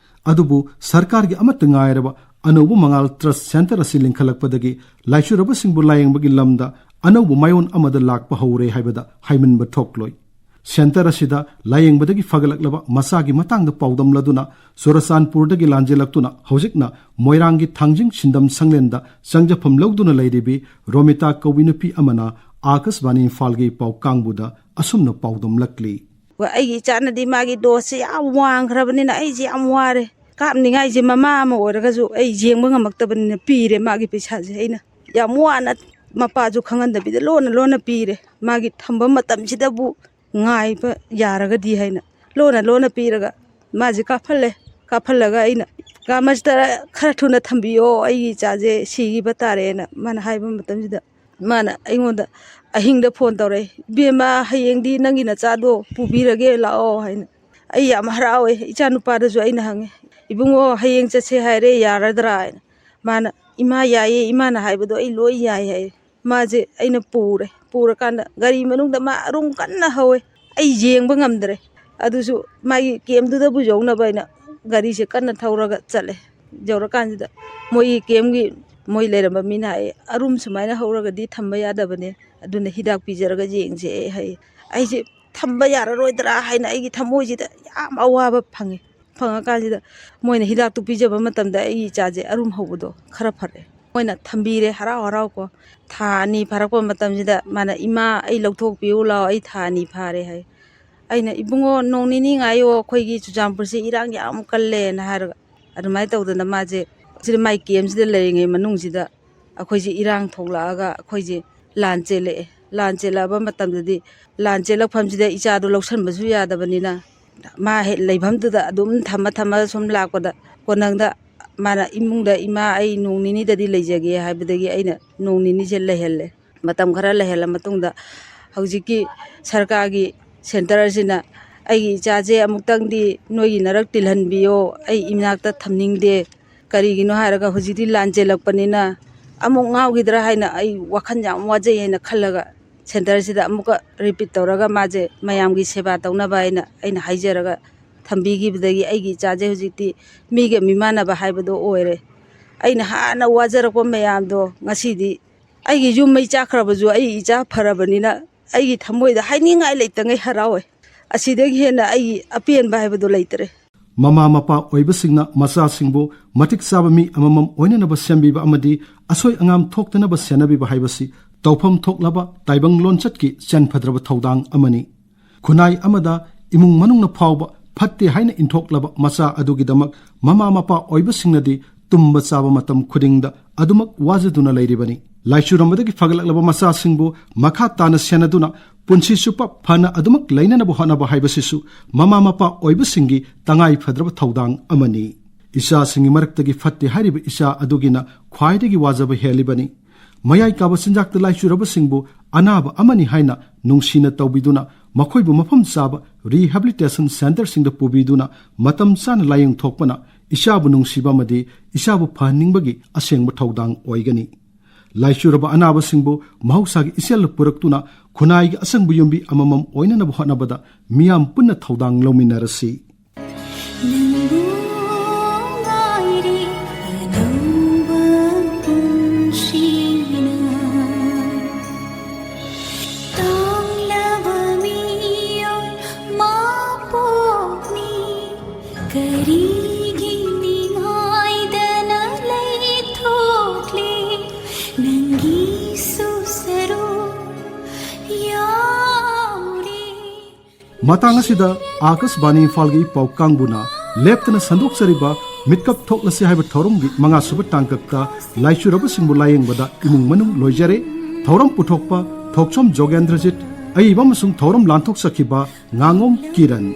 ꯑꯗꯨꯕꯨ ꯁꯔꯀꯥꯔꯒꯤ ꯑꯃꯠꯇ ꯉꯥꯏꯔꯕ ꯑꯅꯧꯕ ꯃꯉꯥꯜ trust centre ꯑꯁꯤ ꯂꯤꯡꯈꯠꯂꯛꯄꯗꯒꯤ ꯂꯥꯏꯆꯨꯔꯕꯁꯤꯡꯕꯨ ꯂꯥꯌꯦꯡꯕꯒꯤ ꯂꯝꯗ ꯑꯅꯧꯕ ꯃꯥꯏꯑꯣꯟ ꯑꯃꯗ ꯂꯥꯛꯄ ꯍꯧꯔꯦ ꯍꯥꯏꯕꯗ ꯍꯥꯏꯃꯟꯕ ꯊꯣꯛꯂꯣꯏ꯫ Centre ꯑꯁꯤꯗ ꯂꯥꯌꯦꯡꯕꯗꯒꯤ ꯐꯒꯠꯂꯛꯂꯕ ꯃꯆꯥꯒꯤ ꯃꯇꯥꯡꯗ ꯄꯥꯎꯗꯝꯂꯗꯨꯅ ꯆꯨꯔꯆꯥꯟꯄꯨꯔꯗꯒꯤ ꯂꯥꯟꯖꯦꯜꯂꯛꯇꯨꯅ ꯍꯧꯖꯤꯛꯅ ꯃꯣꯏꯔꯥꯡꯒꯤ ꯊꯥꯡꯖꯤꯡ ꯁꯤꯟꯗꯝ ꯁꯪꯂꯦꯟꯗ ꯆꯪꯖꯐꯝ ꯂꯧꯗꯨꯅ ꯂꯩꯔꯤꯕꯤ ꯔꯣꯃꯤꯇꯥ ꯀꯧꯕꯤ ꯅꯨꯄꯤ ꯑꯃꯅ ꯑꯥꯀꯥꯁꯕꯥꯅꯤ ꯏꯝꯐꯥꯜꯒꯤ ꯄꯥꯎ ꯀꯥꯡꯕꯨꯗ ꯑꯁꯨꯝꯅ ꯄꯥꯎꯗꯝꯂꯛꯂꯤ꯫ ꯑꯩꯒꯤ ꯏꯆꯥꯅꯗꯤ ꯃꯥꯒꯤ ꯗꯣꯁꯁꯦ ꯌꯥꯝ ꯋꯥꯡꯈ꯭ꯔꯕꯅꯤꯅ ꯑꯩꯁꯦ ꯌꯥꯝ ꯋꯥꯔꯦ꯫ ꯀꯥꯞꯅꯤꯡꯉꯥꯏꯁꯦ ꯃꯃꯥ ꯑꯃ ꯑꯣꯏꯔꯒꯁꯨ ꯑꯩ ꯌꯦꯡꯕ ꯉꯝꯃꯛꯇꯕꯅꯤꯅ ꯄꯤꯔꯦ ꯃꯥꯒꯤ ꯄꯩꯁꯥꯁꯦ꯫ ꯑꯩꯅ ꯌꯥꯝ ꯋꯥꯅ ꯃꯄꯥꯁꯨ ꯈꯪꯍꯟꯗꯕꯤꯗ ꯂꯣꯟꯅ ꯂꯣꯟꯅ ꯄꯤꯔꯦ꯫ ꯃꯥꯒꯤ ꯊꯝꯕ ꯃꯇꯝꯁꯤꯗꯕꯨ ꯉꯥꯏꯕ ꯌꯥꯔꯒꯗꯤ ꯍꯥꯏꯅ ꯂꯣꯟꯅ ꯂꯣꯟꯅ ꯄꯤꯔꯒ ꯃꯥꯁꯦ ꯀꯥꯞꯍꯜꯂꯦ꯫ ꯀꯥꯞꯍꯜꯂꯒ ꯑꯩꯅ, "ꯀꯥꯃꯁꯇꯔ, ꯈꯔ ꯊꯨꯅ ꯊꯝꯕꯤꯌꯣ ꯑꯩꯒꯤ ꯏꯆꯥꯁꯦ ꯁꯤꯈꯤꯕ ꯇꯥꯔꯦꯅ" ꯃꯥꯅ ꯍꯥꯏꯕ ꯃꯇꯝꯁꯤꯗ ꯃꯥꯅ ꯑꯩꯉꯣꯟꯗ ꯑꯍꯤꯡꯗ ꯐꯣꯟ ꯇꯧꯔꯛꯑꯦ, "ꯏꯕꯦꯝꯃ, ꯍꯌꯦꯡꯗꯤ ꯅꯪꯒꯤ ꯅꯆꯥꯗꯣ ꯄꯨꯕꯤꯔꯒꯦ ꯂꯥꯛꯑꯣ" ꯍꯥꯏꯅ꯫ ꯑꯩ ꯌꯥꯝ ꯍꯔꯥꯎꯋꯦ꯫ ꯏꯆꯥ ꯅꯨꯄꯥꯗꯁꯨ ꯑꯩꯅ ꯍꯪꯉꯦ, "ꯏꯕꯨꯡꯉꯣ, ꯍꯌꯦꯡ ꯆꯠꯁꯦ ꯍꯥꯏꯔꯦ, ꯌꯥꯔꯗ꯭ꯔꯥ?" ꯍꯥꯏꯅ꯫ ꯃꯥꯅ, "ꯏꯃꯥ, ꯌꯥꯏꯌꯦ, ꯏꯃꯥꯅ ꯍꯥꯏꯕꯗꯣ ꯑꯩ ꯂꯣꯏ ꯌꯥꯏ" ꯍꯥꯏꯌꯦ꯫ ꯃꯥꯁꯦ ꯑꯩꯅ ꯄꯨꯔꯦ꯫ ꯄꯨꯔꯀꯥꯟꯗ ꯒꯥꯔꯤ ꯃꯅꯨꯡꯗ ꯃꯥ ꯑꯔꯨꯝ ꯀꯟꯅ ꯍꯧꯋꯦ꯫ ꯑꯩ ꯌꯦꯡꯕ ꯉꯝꯗ꯭ꯔꯦ꯫ ꯑꯗꯨꯁꯨ ꯃꯥꯒꯤ ꯀꯦꯝꯗꯨꯗꯕꯨ ꯌꯧꯅꯕ ꯑꯩꯅ ꯒꯥꯔꯤꯁꯦ ꯀꯟꯅ ꯊꯧꯔꯒ ꯆꯠꯂꯦ꯫ ꯌꯧꯔꯀꯥꯟꯁꯤꯗ ꯃꯣꯏꯒꯤ ꯀꯦꯝꯒꯤ, ꯃꯣꯏ ꯂꯩꯔꯝꯕ ꯃꯤꯅ ꯍꯥꯏꯌꯦ, "ꯑꯔꯨꯝ ꯁꯨꯃꯥꯏꯅ ꯍꯧꯔꯒꯗꯤ ꯊꯝꯕ ꯌꯥꯗꯕꯅꯦ, ꯑꯗꯨꯅ ꯍꯤꯗꯥꯛ ꯄꯤꯖꯔꯒ ꯌꯦꯡꯁꯦ" ꯍꯥꯏꯌꯦ꯫ ꯑꯩꯁꯦ ꯊꯝꯕ ꯌꯥꯔꯔꯣꯏꯗ꯭ꯔꯥ ꯍꯥꯏꯅ ꯑꯩꯒꯤ ꯊꯃꯣꯏꯁꯤꯗ ꯌꯥꯝ ꯑꯋꯥꯕ ꯐꯪꯉꯦ꯫ ꯐꯪꯉꯀꯥꯟꯁꯤꯗ ꯃꯣꯏꯅ ꯍꯤꯗꯥꯛꯇꯨ ꯄꯤꯖꯕ ꯃꯇꯝꯗ ꯑꯩꯒꯤ ꯏꯆꯥꯁꯦ ꯑꯔꯨꯝ ꯍꯧꯕꯗꯣ ꯈꯔ ꯐꯔꯦ꯫ ꯃꯣꯏꯅ ꯊꯝꯕꯤꯔꯦ ꯍꯔꯥꯎ ꯍꯔꯥꯎ ꯀꯣ꯫ ꯊꯥ ꯑꯅꯤ ꯐꯥꯔꯛꯄ ꯃꯇꯝꯁꯤꯗ ꯃꯥꯅ, "ꯏꯃꯥ, ꯑꯩ ꯂꯧꯊꯣꯛꯄꯤꯌꯨ ꯂꯥꯎ, ꯑꯩ ꯊꯥ ꯑꯅꯤ ꯐꯥꯔꯦ" ꯍꯥꯏ꯫ ꯑꯩꯅ, "ꯏꯕꯨꯡꯉꯣ, ꯅꯣꯡ ꯅꯤꯅꯤ ꯉꯥꯏꯌꯣ, ꯑꯩꯈꯣꯏꯒꯤ ꯆꯨꯔꯆꯥꯟꯄꯨꯔꯁꯦ ꯏꯔꯥꯡ ꯌꯥꯝ ꯀꯜꯂꯦꯅ" ꯍꯥꯏꯔꯒ ꯑꯗꯨꯃꯥꯏꯅ ꯇꯧꯗꯅ ꯃꯥꯁꯦ ꯁꯤꯗ ꯃꯥꯏ ꯀꯦꯝꯁꯤꯗ ꯂꯩꯔꯤꯉꯩ ꯃꯅꯨꯡꯁꯤꯗ ꯑꯩꯈꯣꯏꯁꯦ ꯏꯔꯥꯡ ꯊꯣꯛꯂꯛꯑꯒ ꯑꯩꯈꯣꯏꯁꯦ ꯂꯥꯟ ꯆꯦꯜꯂꯛꯑꯦ꯫ ꯂꯥꯟ ꯆꯦꯜꯂꯛꯑꯕ ꯃꯇꯝꯗꯗꯤ ꯂꯥꯟ ꯆꯦꯜꯂꯛꯐꯝꯁꯤꯗ ꯏꯆꯥꯗꯣ ꯂꯧꯁꯟꯕꯁꯨ ꯌꯥꯗꯕꯅꯤꯅ ꯃꯥ ꯍꯦꯛ ꯂꯩꯐꯝꯗꯨꯗ ꯑꯗꯨꯝ ꯊꯝꯃ ꯊꯝꯃꯒ ꯁꯨꯝ ꯂꯥꯛꯄꯗ ꯀꯣꯟꯅꯪꯗ ꯃꯥꯅ ꯏꯃꯨꯡꯗ "ꯏꯃꯥ, ꯑꯩ ꯅꯣꯡ ꯅꯤꯅꯤꯗꯗꯤ ꯂꯩꯖꯒꯦ" ꯍꯥꯏꯕꯗꯒꯤ ꯑꯩꯅ ꯅꯣꯡ ꯅꯤꯅꯤꯁꯦ ꯂꯩꯍꯜꯂꯦ꯫ ꯃꯇꯝ ꯈꯔ ꯂꯩꯍꯜꯂ ꯃꯇꯨꯡꯗ ꯍꯧꯖꯤꯛꯀꯤ ꯁꯔꯀꯥꯔꯒꯤ ꯁꯦꯟꯇꯔꯁꯤꯅ "ꯑꯩꯒꯤ ꯏꯆꯥꯁꯦ ꯑꯃꯨꯛꯇꯪꯗꯤ ꯅꯣꯏꯒꯤ ꯅꯔꯛ ꯇꯤꯜꯍꯟꯕꯤꯌꯣ, ꯑꯩ ꯏꯅꯥꯛꯇ ꯊꯝꯅꯤꯡꯗꯦ, ꯀꯔꯤꯒꯤꯅꯣ ꯍꯥꯏꯔꯒ ꯍꯧꯖꯤꯛꯇꯤ ꯂꯥꯟ ꯆꯦꯜꯂꯛꯄꯅꯤꯅ ꯑꯃꯨꯛ ꯉꯥꯎꯈꯤꯗ꯭ꯔꯥ ꯍꯥꯏꯅ ꯑꯩ ꯋꯥꯈꯜ ꯌꯥꯝ ꯋꯥꯖꯩ" ꯍꯥꯏꯅ ꯈꯜꯂꯒ ꯁꯦꯟꯇꯔꯁꯤꯗ ꯑꯃꯨꯛꯀ ꯔꯤꯄꯤꯠ ꯇꯧꯔꯒ ꯃꯥꯁꯦ ꯃꯌꯥꯝꯒꯤ ꯁꯦꯕꯥ ꯇꯧꯅꯕ ꯍꯥꯏꯅ ꯑꯩꯅ ꯍꯥꯏꯖꯔꯒ ꯊꯝꯕꯤꯈꯤꯕꯗꯒꯤ ꯑꯩꯒꯤ ꯏꯆꯥꯁꯦ ꯍꯧꯖꯤꯛꯇꯤ ꯃꯤꯒ ꯃꯤꯃꯥꯟꯅꯕ ꯍꯥꯏꯕꯗꯣ ꯑꯣꯏꯔꯦ꯫ ꯑꯩꯅ ꯍꯥꯟꯅ ꯋꯥꯖꯔꯛꯄ ꯃꯌꯥꯝꯗꯣ ꯉꯁꯤꯗꯤ ꯑꯩꯒꯤ ꯌꯨꯝ ꯃꯩ ꯆꯥꯛꯈ꯭ꯔꯕꯁꯨ ꯑꯩ ꯏꯆꯥ ꯐꯔꯕꯅꯤꯅ ꯑꯩꯒꯤ ꯊꯃꯣꯏꯗ ꯍꯥꯏꯅꯤꯡꯉꯥꯏ ꯂꯩꯇꯉꯩ ꯍꯔꯥꯎꯋꯦ꯫ ꯑꯁꯤꯗꯒꯤ ꯍꯦꯟꯅ ꯑꯩꯒꯤ ꯑꯄꯦꯟꯕ ꯍꯥꯏꯕꯗꯣ ꯂꯩꯇ꯭ꯔꯦ꯫ ꯃꯃꯥ ꯃꯄꯥ ꯑꯣꯏꯕꯁꯤꯡꯅ ꯃꯆꯥꯁꯤꯡꯕꯨ ꯃꯇꯤꯛ ꯆꯥꯕ ꯃꯤ ꯑꯃꯃꯝ ꯑꯣꯏꯅꯅꯕ ꯁꯦꯝꯕꯤꯕ ꯑꯃꯗꯤ ꯑꯁꯣꯏ ꯑꯉꯥꯝ ꯊꯣꯛꯇꯅꯕ ꯁꯦꯟꯅꯕꯤꯕ ꯍꯥꯏꯕꯁꯤ ꯇꯧꯐꯝ ꯊꯣꯛꯂꯕ ꯇꯥꯏꯕꯪ ꯂꯣꯟꯆꯠꯀꯤ ꯆꯦꯟꯐꯗ꯭ꯔꯕ ꯊꯧꯗꯥꯡ ꯑꯃꯅꯤ꯫ ꯈꯨꯟꯅꯥꯏ ꯑꯃꯗ ꯏꯃꯨꯡ ꯃꯅꯨꯡꯅ ꯐꯥꯎꯕ ꯐꯠꯇꯦ ꯍꯥꯏꯅ ꯏꯟꯊꯣꯛꯂꯕ ꯃꯆꯥ ꯑꯗꯨꯒꯤꯗꯃꯛ ꯃꯃꯥ ꯃꯄꯥ ꯑꯣꯏꯕꯁꯤꯡꯅꯗꯤ ꯇꯨꯝꯕ ꯆꯥꯕ ꯃꯇꯝ ꯈꯨꯗꯤꯡꯗ ꯑꯗꯨꯃꯛ ꯋꯥꯖꯗꯨꯅ ꯂꯩꯔꯤꯕꯅꯤ꯫ ꯂꯥꯏꯆꯨꯔꯝꯕꯗꯒꯤ ꯐꯒꯠꯂꯛꯂꯕ ꯃꯆꯥꯁꯤꯡꯕꯨ ꯃꯈꯥ ꯇꯥꯅ ꯁꯦꯟꯅꯗꯨꯅ ꯄꯨꯟꯁꯤ ꯆꯨꯞꯄ ꯐꯅ ꯑꯗꯨꯃꯛ ꯂꯩꯅꯅꯕ ꯍꯣꯠꯅꯕ ꯍꯥꯏꯕꯁꯤꯁꯨ ꯃꯃꯥ ꯃꯄꯥ ꯑꯣꯏꯕꯁꯤꯡꯒꯤ ꯇꯉꯥꯏ ꯐꯗ꯭ꯔꯕ ꯊꯧꯗꯥꯡ ꯑꯃꯅꯤ꯫ ꯏꯆꯥꯁꯤꯡꯒꯤ ꯃꯔꯛꯇꯒꯤ ꯐꯠꯇꯦ ꯍꯥꯏꯔꯤꯕ ꯏꯆꯥ ꯑꯗꯨꯒꯤꯅ ꯈ꯭ꯋꯥꯏꯗꯒꯤ ꯋꯥꯖꯕ ꯍꯦꯜꯂꯤꯕꯅꯤ꯫ ꯃꯌꯥꯏ ꯀꯥꯕ ꯆꯤꯟꯖꯥꯛꯇ ꯂꯥꯏꯆꯨꯔꯕꯁꯤꯡꯕꯨ ꯑꯅꯥꯕ ꯑꯃꯅꯤ ꯍꯥꯏꯅ ꯅꯨꯡꯁꯤꯅ ꯇꯧꯕꯤꯗꯨꯅ ꯃꯈꯣꯏꯕꯨ ꯃꯐꯝ ꯆꯥꯕ rehabilitation centreꯁꯤꯡꯗ ꯄꯨꯕꯤꯗꯨꯅ ꯃꯇꯝ ꯆꯥꯅ ꯂꯥꯌꯦꯡ ꯊꯣꯛꯄꯅ ꯏꯆꯥꯕꯨ ꯅꯨꯡꯁꯤꯕ ꯑꯃꯗꯤ ꯏꯆꯥꯕꯨ ꯐꯍꯟꯅꯤꯡꯕꯒꯤ ꯑꯁꯦꯡꯕ ꯊꯧꯗꯥꯡ ꯑꯣꯏꯒꯅꯤ꯫ ꯂꯥꯏꯆꯨꯔꯕ ꯑꯅꯥꯕꯁꯤꯡꯕꯨ ꯃꯍꯧꯁꯥꯒꯤ ꯏꯆꯦꯜꯗ ꯄꯨꯔꯛꯇꯨꯅ ꯈꯨꯟꯅꯥꯏꯒꯤ ꯑꯁꯪꯕ ꯌꯨꯝꯕꯤ ꯑꯃꯃꯝ ꯑꯣꯏꯅꯅꯕ ꯍꯣꯠꯅꯕꯗ ꯃꯤꯌꯥꯝ ꯄꯨꯟꯅ ꯊꯧꯗꯥꯡ ꯂꯧꯃꯤꯟꯅꯔꯁꯤ꯫ ꯅꯪꯕꯨ ꯉꯥꯏꯔꯤ ꯑꯅꯧꯕ ꯄꯨꯟꯁꯤꯅ꯫ ꯇꯥꯡꯂꯕ ꯃꯤꯑꯣꯏ ꯃꯄꯣꯛꯅꯤ, ꯀꯔꯤꯒꯤ ꯅꯤꯡꯉꯥꯏꯗꯅ ꯂꯩꯊꯣꯛꯂꯤ? ꯅꯪꯒꯤꯁꯨ ꯁꯔꯨꯛ ꯌꯥꯎꯔꯤ꯫ ꯃꯇꯥꯡ ꯑꯁꯤꯗ ꯑꯥꯀꯥꯁꯕꯥꯅꯤ ꯏꯝꯐꯥꯜꯒꯤ ꯄꯥꯎ ꯀꯥꯡꯕꯨꯅ ꯂꯦꯞꯇꯅ ꯁꯟꯗꯣꯛꯆꯔꯤꯕ ꯃꯤꯠꯀꯞ ꯊꯣꯛꯂꯁꯤ ꯍꯥꯏꯕ ꯊꯧꯔꯝꯒꯤ ꯃꯉꯥꯁꯨꯕ ꯇꯥꯡꯀꯛꯇ ꯂꯥꯏꯆꯨꯔꯕꯁꯤꯡꯕꯨ ꯂꯥꯌꯦꯡꯕꯗ ꯏꯃꯨꯡ ꯃꯅꯨꯡ ꯂꯣꯏꯖꯔꯦ꯫ ꯊꯧꯔꯝ ꯄꯨꯊꯣꯛꯄ ꯊꯣꯛꯆꯣꯝ ꯖꯣꯒꯦꯟꯗ꯭ꯔꯖꯤꯠ, ꯑꯏꯕ ꯑꯃꯁꯨꯡ ꯊꯧꯔꯝ ꯂꯥꯟꯊꯣꯛꯆꯈꯤꯕ ꯉꯥꯉꯣꯝ ꯀꯤꯔꯟ꯫